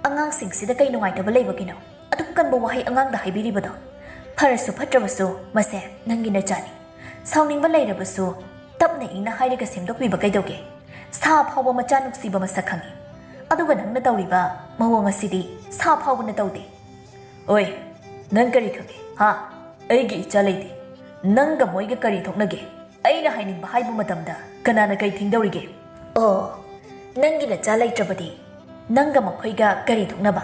ꯑꯉꯥꯡꯁꯤꯡꯁꯤꯗ ꯀꯩ ꯅꯨꯡꯉꯥꯏꯇꯕ ꯂꯩꯕꯒꯤꯅꯣ? ꯑꯗꯨꯛ ꯀꯟꯕ ꯋꯥꯍꯩ ꯑꯉꯥꯡꯗ ꯍꯥꯏꯕꯤꯔꯤꯕꯗꯣ? ꯐꯔꯁꯨ ꯐꯠꯇ꯭ꯔꯕꯁꯨ ꯃꯁꯦ ꯅꯪꯒꯤ ꯅꯆꯥꯅꯤ꯫ ꯁꯥꯎꯅꯤꯡꯕ ꯂꯩꯔꯕꯁꯨ ꯇꯞꯅ ꯏꯪꯅ ꯍꯥꯏꯔꯒ ꯁꯦꯝꯗꯣꯛꯄꯤꯕ ꯀꯩꯗꯧꯒꯦ? ꯁꯥ ꯐꯥꯎꯕ ꯃꯆꯥ ꯅꯨꯡꯁꯤꯕ ꯃꯁꯛ ꯈꯪꯉꯤ꯫ ꯑꯗꯨꯒ ꯅꯪꯅ ꯇꯧꯔꯤꯕ ꯃꯑꯣꯡ ꯑꯁꯤꯗꯤ ꯁꯥ ꯐꯥꯎꯕꯅ ꯇꯧꯗꯦ꯫" "ꯑꯣꯏ, ꯅꯪ ꯀꯔꯤ ꯈꯪꯉꯦ, ꯍꯥ? ꯑꯩꯒꯤ ꯏꯆꯥ ꯂꯩꯇꯦ꯫ ꯅꯪꯒ ꯃꯣꯏꯒ ꯀꯔꯤ ꯊꯣꯛꯅꯒꯦ? ꯑꯩꯅ ꯍꯥꯏꯅꯤꯡꯕ ꯍꯥꯏꯕ ꯃꯇꯝꯗ ꯀꯅꯥꯅ ꯀꯩ ꯊꯤꯡꯗꯧꯔꯤꯒꯦ?" "ꯑꯣ, ꯅꯪꯒꯤ ꯅꯆꯥ ꯂꯩꯇ꯭ꯔꯕꯗꯤ ꯅꯪꯒ ꯃꯈꯣꯏꯒ ꯀꯔꯤ ꯊꯣꯛꯅꯕ?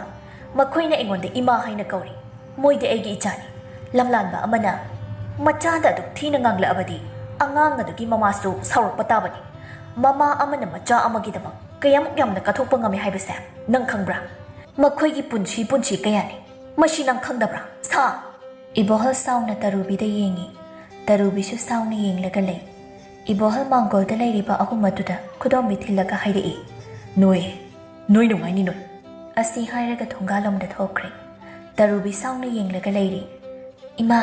ꯃꯈꯣꯏꯅ ꯑꯩꯉꯣꯟꯗ ꯏꯃꯥ ꯍꯥꯏꯅ ꯀꯧꯔꯤ꯫ ꯃꯣꯏꯗꯤ ꯑꯩꯒꯤ ꯏꯆꯥꯅꯤ꯫ ꯂꯝꯂꯥꯟꯕ ꯑꯃꯅ ꯃꯆꯥꯗ ꯑꯗꯨꯛ ꯊꯤꯅ ꯉꯥꯡꯂꯛꯑꯕꯗꯤ ꯑꯉꯥꯡ ꯑꯗꯨꯒꯤ ꯃꯃꯥꯁꯨ ꯁꯥꯎꯔꯛꯄ ꯇꯥꯕꯅꯤ꯫ ꯃꯃꯥ ꯑꯃꯅ ꯃꯆꯥ ꯑꯃꯒꯤꯗꯃꯛ ꯀꯌꯥꯃꯨꯛ ꯌꯥꯝꯅ ꯀꯠꯊꯣꯛꯄ ꯉꯝꯃꯤ ꯍꯥꯏꯕꯁꯦ ꯅꯪ ꯈꯪꯕ꯭ꯔꯥ? ꯃꯈꯣꯏꯒꯤ ꯄꯨꯟꯁꯤ ꯄꯨꯟꯁꯤ ꯀꯌꯥꯅꯤ꯫ ꯃꯁꯤ ꯅꯪ ꯈꯪꯗꯕ꯭ꯔꯥ, ꯁꯥ?" ꯏꯕꯣꯍꯜ ꯁꯥꯎꯅ ꯇꯔꯨꯕꯤꯗ ꯌꯦꯡꯉꯤ꯫ ꯇꯔꯨꯕꯤꯁꯨ ꯁꯥꯎꯅ ꯌꯦꯡꯂꯒ ꯂꯩ꯫ ꯏꯕꯣꯍꯜ ꯃꯥꯡꯒꯣꯜꯗ ꯂꯩꯔꯤꯕ ꯑꯍꯨꯝ ꯑꯗꯨꯗ ꯈꯨꯗꯣꯝꯕꯤ ꯊꯤꯜꯂꯒ ꯍꯥꯏꯔꯛꯏ, "ꯅꯣꯏ, ꯅꯣꯏ ꯅꯨꯡꯉꯥꯏꯅꯤ ꯅꯣꯏ꯫" ꯑꯁꯤ ꯍꯥꯏꯔꯒ ꯊꯣꯡꯒꯥꯜꯂꯣꯝꯗ ꯊꯣꯛꯈ꯭ꯔꯦ꯫ ꯇꯔꯨꯕꯤ ꯁꯥꯎꯅ ꯌꯦꯡꯂꯒ ꯂꯩꯔꯤ꯫ "ꯏꯃꯥ!"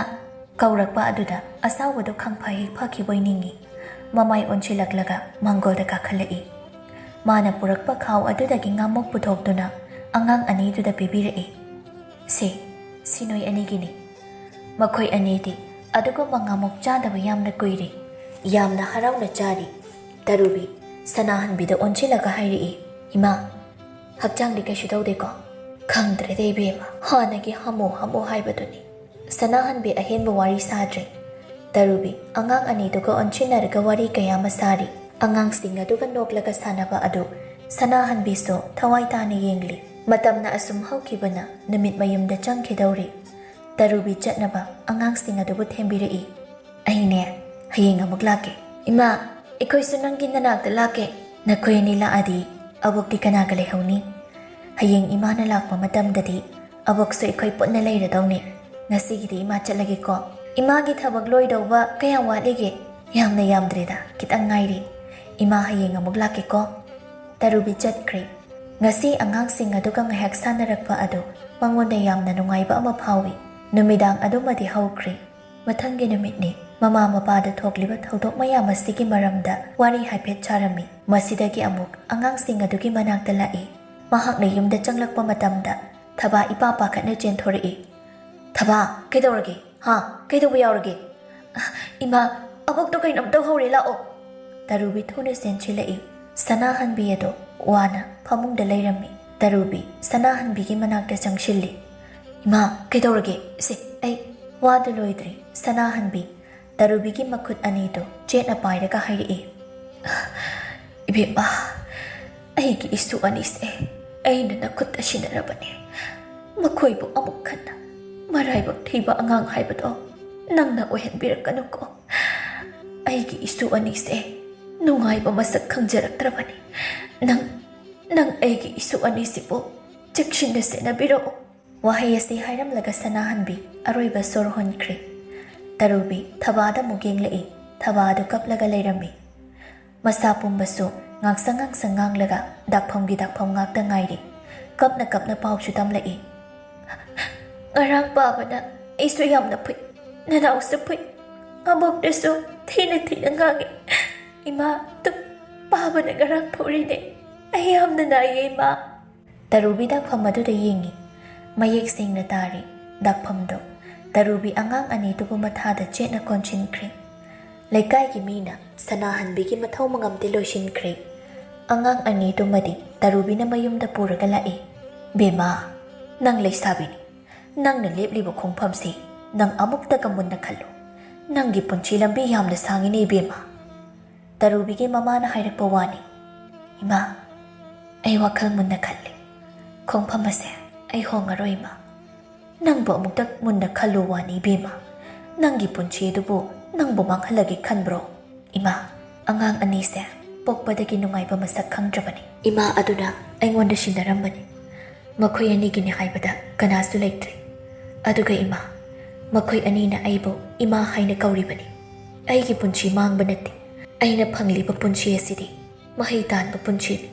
ꯀꯧꯔꯛꯄ ꯑꯗꯨꯗ ꯑꯆꯥꯎꯕꯗꯨ ꯈꯪꯐ ꯍꯦꯛ ꯐꯈꯤꯕꯣꯏ ꯅꯤꯡꯏ꯫ ꯃꯃꯥꯏ ꯑꯣꯟꯁꯤꯜꯂꯛꯂꯒ ꯃꯥꯡꯒꯣꯜꯗ ꯀꯥꯈꯠꯂꯛꯏ꯫ ꯃꯥꯅ ꯄꯨꯔꯛꯄ ꯈꯥꯎ ꯑꯗꯨꯗꯒꯤ ꯉꯥꯃꯣꯛ ꯄꯨꯊꯣꯛꯇꯨꯅ ꯑꯉꯥꯡ ꯑꯅꯤꯗꯨꯗ ꯄꯤꯕꯤꯔꯛꯏ꯫ "ꯁꯦ, ꯁꯤ ꯅꯣꯏ ꯑꯅꯤꯒꯤꯅꯤ꯫ ꯃꯈꯣꯏ ꯑꯅꯤꯗꯤ ꯑꯗꯨꯒꯨꯝꯕ ꯉꯥꯃꯣꯛ ꯆꯥꯗꯕ ꯌꯥꯝꯅ ꯀꯨꯏꯔꯦ꯫" ꯌꯥꯝꯅ ꯍꯔꯥꯎꯅ ꯆꯥꯔꯤ꯫ ꯇꯔꯨꯕꯤ ꯁꯅꯥꯍꯟꯕꯤꯗ ꯑꯣꯟꯁꯤꯜꯂꯒ ꯍꯥꯏꯔꯛꯏ, "ꯏꯃꯥ, ꯍꯛꯆꯥꯡꯗꯤ ꯀꯩꯁꯨ ꯇꯧꯗꯦꯀꯣ?" "ꯈꯪꯗ꯭ꯔꯦꯗ ꯏꯕꯦꯝꯃ, ꯍꯥꯟꯅꯒꯤ ꯍꯥꯃꯨ ꯍꯥꯃꯨ ꯍꯥꯏꯕꯗꯨꯅꯤ꯫" ꯁꯅꯥꯍꯟꯕꯤ ꯑꯍꯦꯟꯕ ꯋꯥꯔꯤ ꯁꯥꯗ꯭ꯔꯦ꯫ ꯇꯔꯨꯕꯤ ꯑꯉꯥꯡ ꯑꯅꯤꯗꯨꯒ ꯑꯣꯟꯁꯤꯟꯅꯔꯒ ꯋꯥꯔꯤ ꯀꯌꯥ ꯑꯃ ꯁꯥꯔꯤ꯫ ꯑꯉꯥꯡꯁꯤꯡ ꯑꯗꯨꯒ ꯅꯣꯛꯂꯒ ꯁꯥꯟꯅꯕ ꯑꯗꯨ ꯁꯅꯥꯍꯟꯕꯤꯁꯨ ꯊꯋꯥꯏ ꯇꯥꯅ ꯌꯦꯡꯂꯤ꯫ ꯃꯇꯝꯅ ꯑꯁꯨꯝ ꯍꯧꯈꯤꯕꯅ ꯅꯨꯃꯤꯠ ꯃꯌꯨꯝꯗ ꯆꯪꯈꯤꯗꯧꯔꯤ꯫ ꯇꯔꯨꯕꯤ ꯆꯠꯅꯕ ꯑꯉꯥꯡꯁꯤꯡ ꯑꯗꯨꯕꯨ ꯊꯦꯝꯕꯤꯔꯛꯏ꯫ "ꯑꯩꯅꯦ, ꯍꯌꯦꯡ ꯑꯃꯨꯛ ꯂꯥꯛꯀꯦ꯫" "ꯏꯃꯥ, ꯑꯩꯈꯣꯏꯁꯨ ꯅꯪꯒꯤ ꯅꯅꯥꯛꯇ ꯂꯥꯛꯀꯦ꯫" "ꯅꯈꯣꯏ ꯑꯅꯤ ꯂꯥꯛꯑꯗꯤ ꯑꯕꯣꯛꯇꯤ ꯀꯅꯥꯒ ꯂꯩꯍꯧꯅꯤ?" "ꯍꯌꯦꯡ ꯏꯃꯥꯅ ꯂꯥꯛꯄ ꯃꯇꯝꯗꯗꯤ ꯑꯕꯣꯛꯁꯨ ꯑꯩꯈꯣꯏ ꯄꯨꯟꯅ ꯂꯩꯔꯗꯧꯅꯤ꯫ ꯉꯁꯤꯒꯤꯗꯤ ꯏꯃꯥ ꯆꯠꯂꯒꯦꯀꯣ꯫" "ꯏꯃꯥꯒꯤ ꯊꯕꯛ ꯂꯣꯏꯗꯧꯕ ꯀꯌꯥꯝ ꯋꯥꯠꯂꯤꯒꯦ?" "ꯌꯥꯝꯅ ꯌꯥꯝꯗ꯭ꯔꯦꯗ, ꯈꯤꯇꯪ ꯉꯥꯏꯔꯤ꯫ ꯏꯃꯥ ꯍꯌꯦꯡ ꯑꯃꯨꯛ ꯂꯥꯛꯀꯦꯀꯣ꯫" ꯇꯔꯨꯕꯤ ꯆꯠꯈ꯭ꯔꯦ꯫ ꯉꯁꯤ ꯑꯉꯥꯡꯁꯤꯡ ꯑꯗꯨꯒ ꯉꯥꯏꯍꯥꯛ ꯁꯥꯟꯅꯔꯛꯄ ꯑꯗꯨ ꯃꯉꯣꯟꯗ ꯌꯥꯝꯅ ꯅꯨꯡꯉꯥꯏꯕ ꯑꯃ ꯐꯥꯎꯏ꯫ ꯅꯨꯃꯤꯗꯥꯡ ꯑꯗꯨꯃꯗꯤ ꯍꯧꯈ꯭ꯔꯦ꯫ ꯃꯊꯪꯒꯤ ꯅꯨꯃꯤꯠꯅꯤ꯫ ꯃꯃꯥ ꯃꯄꯥꯗ ꯊꯣꯛꯂꯤꯕ ꯊꯧꯗꯣꯛ ꯃꯌꯥꯝ ꯑꯁꯤꯒꯤ ꯃꯔꯝꯗ ꯋꯥꯔꯤ ꯍꯥꯏꯐꯦꯠ ꯁꯥꯔꯝꯃꯤ꯫ ꯃꯁꯤꯗꯒꯤ ꯑꯃꯨꯛ ꯑꯉꯥꯡꯁꯤꯡ ꯑꯗꯨꯒꯤ ꯃꯅꯥꯛꯇ ꯂꯥꯛꯏ꯫ ꯃꯍꯥꯛꯅ ꯌꯨꯝꯗ ꯆꯪꯂꯛꯄ ꯃꯇꯝꯗ ꯊꯕꯥ ꯏꯄꯥ ꯄꯥꯈꯠꯅ ꯆꯦꯟꯊꯣꯔꯛꯏ꯫ "ꯊꯕꯥ, ꯀꯩꯗꯧꯔꯒꯦ? ꯍꯥ? ꯀꯩꯗꯧꯕ ꯌꯥꯎꯔꯒꯦ?" "ꯏꯃꯥ, ꯑꯕꯣꯛꯇꯣ ꯀꯩꯅꯣꯝ ꯇꯧꯍꯧꯔꯦ, ꯂꯥꯛꯑꯣ꯫" ꯇꯔꯨꯕꯤ ꯊꯨꯅ ꯆꯦꯟꯁꯤꯜꯂꯛꯏ꯫ ꯁꯅꯥꯍꯟꯕꯤ ꯑꯗꯣ ꯋꯥꯅ ꯐꯃꯨꯡꯗ ꯂꯩꯔꯝꯃꯤ꯫ ꯇꯔꯨꯕꯤ ꯁꯅꯥꯍꯟꯕꯤꯒꯤ ꯃꯅꯥꯛꯇ ꯆꯪꯁꯤꯜꯂꯤ꯫ "ꯏꯃꯥ, ꯀꯩꯗꯧꯔꯒꯦ? ꯁꯦ, ꯑꯩ..." ꯋꯥꯗꯨ ꯂꯣꯏꯗ꯭ꯔꯤ, ꯁꯅꯥꯍꯟꯕꯤ ꯇꯔꯨꯕꯤꯒꯤ ꯃꯈꯨꯠ ꯑꯅꯤꯗꯨ ꯆꯦꯠꯅ ꯄꯥꯏꯔꯒ ꯍꯥꯏꯔꯛꯏ꯫ "ꯏꯕꯦꯝꯃ, ꯑꯩꯒꯤ ꯏꯁꯨ ꯑꯅꯤꯁꯦ ꯑꯩꯅ ꯅꯈꯨꯠꯇ ꯁꯤꯟꯅꯔꯕꯅꯦ꯫ ꯃꯈꯣꯏꯕꯨ ꯑꯃꯨꯛ ꯍꯟꯅ ꯃꯔꯥꯏꯕꯛ ꯊꯤꯕ ꯑꯉꯥꯡ ꯍꯥꯏꯕꯗꯣ ꯅꯪꯅ ꯑꯣꯏꯍꯟꯕꯤꯔꯛꯀꯅꯨꯀꯣ꯫ ꯑꯩꯒꯤ ꯏꯁꯨ ꯑꯅꯤꯁꯦ ꯅꯨꯡꯉꯥꯏꯕ ꯃꯁꯛ ꯈꯪꯖꯔꯛꯇ꯭ꯔꯕꯅꯤ꯫ ꯅꯪ, ꯅꯪ ꯑꯩꯒꯤ ꯏꯁꯨ ꯑꯅꯤꯁꯤꯕꯨ ꯆꯦꯛꯁꯤꯟꯅ ꯁꯦꯟꯅꯕꯤꯔꯛꯎ꯫" ꯋꯥꯍꯩ ꯑꯁꯤ ꯍꯥꯏꯔꯝꯂꯒ ꯁꯅꯥꯍꯟꯕꯤ ꯑꯔꯣꯏꯕ ꯁꯣꯔ ꯍꯣꯟꯈ꯭ꯔꯦ꯫ ꯇꯔꯨꯕꯤ ꯊꯕꯥꯗ ꯑꯃꯨꯛ ꯌꯦꯡꯂꯛꯏ꯫ ꯊꯕꯥ ꯑꯗꯨ ꯀꯞꯂꯒ ꯂꯩꯔꯝꯃꯤ꯫ ꯃꯁꯥ ꯄꯨꯝꯕꯁꯨ ꯉꯥꯡꯁꯪ ꯉꯥꯡꯁꯪ ꯉꯥꯡꯂꯒ ꯗꯥꯛꯐꯝꯒꯤ ꯗꯥꯛꯐꯝ ꯉꯥꯛꯇ ꯉꯥꯏꯔꯤ꯫ ꯀꯞꯅ ꯀꯞꯅ ꯄꯥꯎꯁꯨ ꯇꯝꯂꯛꯏ꯫ "ꯉꯔꯥꯡ ꯄꯥꯕꯅ ꯑꯩꯁꯨ ꯌꯥꯝꯅ ꯐꯨꯏ, ꯅꯅꯥꯎꯁꯨ ꯐꯨꯏ, ꯑꯕꯣꯛꯇꯁꯨ ꯊꯤꯅ ꯊꯤꯅ ꯉꯥꯡꯉꯤ꯫ ꯏꯃꯥ, ꯇꯨ, ꯄꯥꯕꯅ ꯉꯔꯥꯡ ꯐꯨꯔꯤꯅꯦ꯫ ꯑꯩ ꯌꯥꯝꯅ ꯅꯥꯏꯌꯦ, ꯏꯃꯥ꯫" ꯇꯔꯨꯕꯤ ꯗꯥꯛꯐꯝ ꯑꯗꯨꯗ ꯌꯦꯡꯉꯤ꯫ ꯃꯌꯦꯛ ꯁꯦꯡꯅ ꯇꯥꯔꯤ ꯗꯥꯛꯐꯝꯗꯨ꯫ ꯇꯔꯨꯕꯤ ꯑꯉꯥꯡ ꯑꯅꯤꯗꯨꯕꯨ ꯃꯊꯥꯗ ꯆꯦꯠꯅ ꯀꯣꯟꯁꯤꯟꯈ꯭ꯔꯦ꯫ ꯂꯩꯀꯥꯏꯒꯤ ꯃꯤꯅ ꯁꯅꯥꯍꯟꯕꯤꯒꯤ ꯃꯊꯧ ꯃꯉꯝꯗꯤ ꯂꯣꯏꯁꯤꯟꯈ꯭ꯔꯦ꯫ ꯑꯉꯥꯡ ꯑꯅꯤꯗꯨꯃꯗꯤ ꯇꯔꯨꯕꯤꯅ ꯃꯌꯨꯝꯗ ꯄꯨꯔꯒ ꯂꯥꯛꯏ꯫ "ꯕꯦꯝꯃ, "ꯅꯪ ꯂꯩꯁꯥꯕꯤꯅꯤ꯫ ꯅꯪꯅ ꯂꯦꯞꯂꯤꯕ ꯈꯣꯡꯐꯝꯁꯤ ꯅꯪ ꯑꯃꯨꯛꯇꯒ ꯃꯨꯟꯅ ꯈꯜꯂꯨ꯫ ꯅꯪꯒꯤ ꯄꯨꯟꯁꯤ ꯂꯝꯕꯤ ꯌꯥꯝꯅ ꯁꯥꯡꯉꯤꯅꯦ ꯏꯕꯦꯝꯃ꯫" ꯇꯔꯨꯕꯤꯒꯤ ꯃꯃꯥꯅ ꯍꯥꯏꯔꯛꯄ ꯋꯥꯅꯤ꯫ "ꯏꯃꯥ, ꯑꯩ ꯋꯥꯈꯜ ꯃꯨꯟꯅ ꯈꯜꯂꯤ꯫ ꯈꯣꯡꯐꯝ ꯑꯁꯦ ꯑꯩ ꯍꯣꯡꯉꯔꯣꯏ ꯏꯃꯥ꯫ ꯅꯪꯕꯨ ꯑꯃꯨꯛꯇ ꯃꯨꯟꯅ ꯈꯜꯂꯨ ꯋꯥꯅꯤ ꯏꯕꯦꯝꯃ꯫ ꯅꯪꯒꯤ ꯄꯨꯟꯁꯤ ꯑꯗꯨꯕꯨ ꯅꯪꯕꯨ ꯃꯥꯡꯍꯜꯂꯒꯦ ꯈꯟꯕ꯭ꯔꯣ? ꯏꯃꯥ, ꯑꯉꯥꯡ ꯑꯅꯤꯁꯦ ꯄꯣꯛꯄꯗꯒꯤ ꯅꯨꯡꯉꯥꯏꯕ ꯃꯁꯛ ꯈꯪꯗ꯭ꯔꯕꯅꯤ꯫ ꯏꯃꯥ ꯑꯗꯨꯅ ꯑꯩꯉꯣꯟꯗ ꯁꯤꯟꯅꯔꯝꯕꯅꯤ꯫ ꯃꯈꯣꯏ ꯑꯅꯤꯒꯤꯅꯤ ꯍꯥꯏꯕꯗ ꯀꯅꯥꯁꯨ ꯂꯩꯇ꯭ꯔꯦ꯫ ꯑꯗꯨꯒ ꯏꯃꯥ, ꯃꯈꯣꯏ ꯑꯅꯤꯅ ꯑꯩꯕꯨ ꯏꯃꯥ ꯍꯥꯏꯅ ꯀꯧꯔꯤꯕꯅꯤ꯫ ꯑꯩꯒꯤ ꯄꯨꯟꯁꯤ ꯃꯥꯡꯕ ꯅꯠꯇꯦ꯫ ꯑꯩꯅ ꯐꯪꯂꯤꯕ ꯄꯨꯟꯁꯤ ꯑꯁꯤꯗꯤ ꯃꯍꯩ ꯇꯥꯟꯕ ꯄꯨꯟꯁꯤꯅꯤ꯫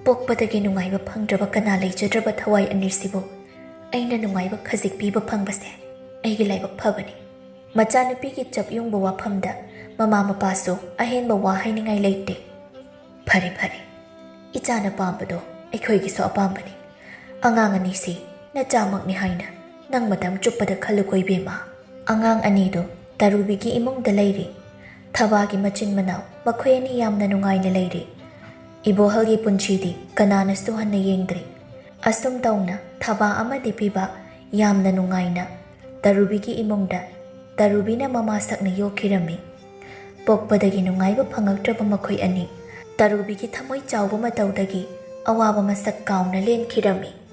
ꯄꯣꯛꯄꯗꯒꯤ ꯅꯨꯡꯉꯥꯏꯕ ꯐꯪꯗ꯭ꯔꯕ ꯀꯅꯥ ꯂꯩꯖꯗ꯭ꯔꯕ ꯊꯋꯥꯏ ꯑꯅꯤꯁꯤꯕꯨ ꯑꯩꯅ ꯅꯨꯡꯉꯥꯏꯕ ꯈꯖꯤꯛ ꯄꯤꯕ ꯐꯪꯕꯁꯦ ꯑꯩꯒꯤ ꯂꯥꯏꯕꯛ ꯐꯕꯅꯤ꯫ ꯃꯆꯥꯅꯨꯄꯤꯒꯤ ꯆꯞ ꯌꯨꯡꯕ ꯋꯥꯐꯝꯗ ꯃꯃꯥ ꯃꯄꯥꯁꯨ ꯑꯍꯦꯟꯕ ꯋꯥ ꯍꯥꯏꯅꯤꯡꯉꯥꯏ ꯂꯩꯇꯦ꯫ ꯐꯔꯦ, ꯐꯔꯦ, ꯏꯆꯥꯅ ꯄꯥꯝꯕꯗꯣ ꯑꯩꯈꯣꯏꯒꯤꯁꯨ ꯑꯄꯥꯝꯕꯅꯤ꯫ ꯑꯉꯥꯡ ꯑꯅꯤꯁꯤ ꯅꯆꯥꯃꯛꯅꯤ ꯍꯥꯏꯅ ꯅꯪ ꯃꯇꯝ ꯆꯨꯞꯄꯗ ꯈꯜꯂꯨꯀꯣ ꯏꯕꯦꯝꯃ꯫ ꯑꯉꯥꯡ ꯑꯅꯤꯗꯨ ꯇꯔꯨꯕꯤꯒꯤ ꯏꯃꯨꯡꯗ ꯂꯩꯔꯤ꯫ ꯊꯕꯥꯒꯤ ꯃꯆꯤꯟ ꯃꯅꯥꯎ ꯃꯈꯣꯏ ꯑꯅꯤ ꯌꯥꯝꯅ ꯅꯨꯡꯉꯥꯏꯅ ꯂꯩꯔꯤ꯫ ꯏꯕꯣꯍꯜꯒꯤ ꯄꯨꯟꯁꯤꯗꯤ ꯀꯅꯥꯅꯁꯨ ꯍꯟꯅ ꯌꯦꯡꯗ꯭ꯔꯤ꯫ ꯑꯁꯨꯝ ꯇꯧꯅ ꯊꯕꯥ ꯑꯃꯗꯤ ꯄꯤꯕ ꯌꯥꯝꯅ ꯅꯨꯡꯉꯥꯏꯅ ꯇꯔꯨꯕꯤꯒꯤ ꯏꯃꯨꯡꯗ ꯇꯔꯨꯕꯤꯅ ꯃꯃꯥ ꯁꯛꯅ ꯌꯣꯛꯈꯤꯔꯝꯃꯤ꯫ ꯄꯣꯛꯄꯗꯒꯤ ꯅꯨꯡꯉꯥꯏꯕ ꯐꯪꯉꯛꯇ꯭ꯔꯕ ꯃꯈꯣꯏ ꯑꯅꯤ ꯇꯔꯨꯕꯤꯒꯤ ꯊꯃꯣꯏ ꯆꯥꯎꯕ ꯃꯇꯧꯗꯒꯤ ꯑꯋꯥꯕ ꯃꯁꯛ ꯀꯥꯎꯅ ꯂꯦꯟꯈꯤꯔꯝꯃꯤ꯫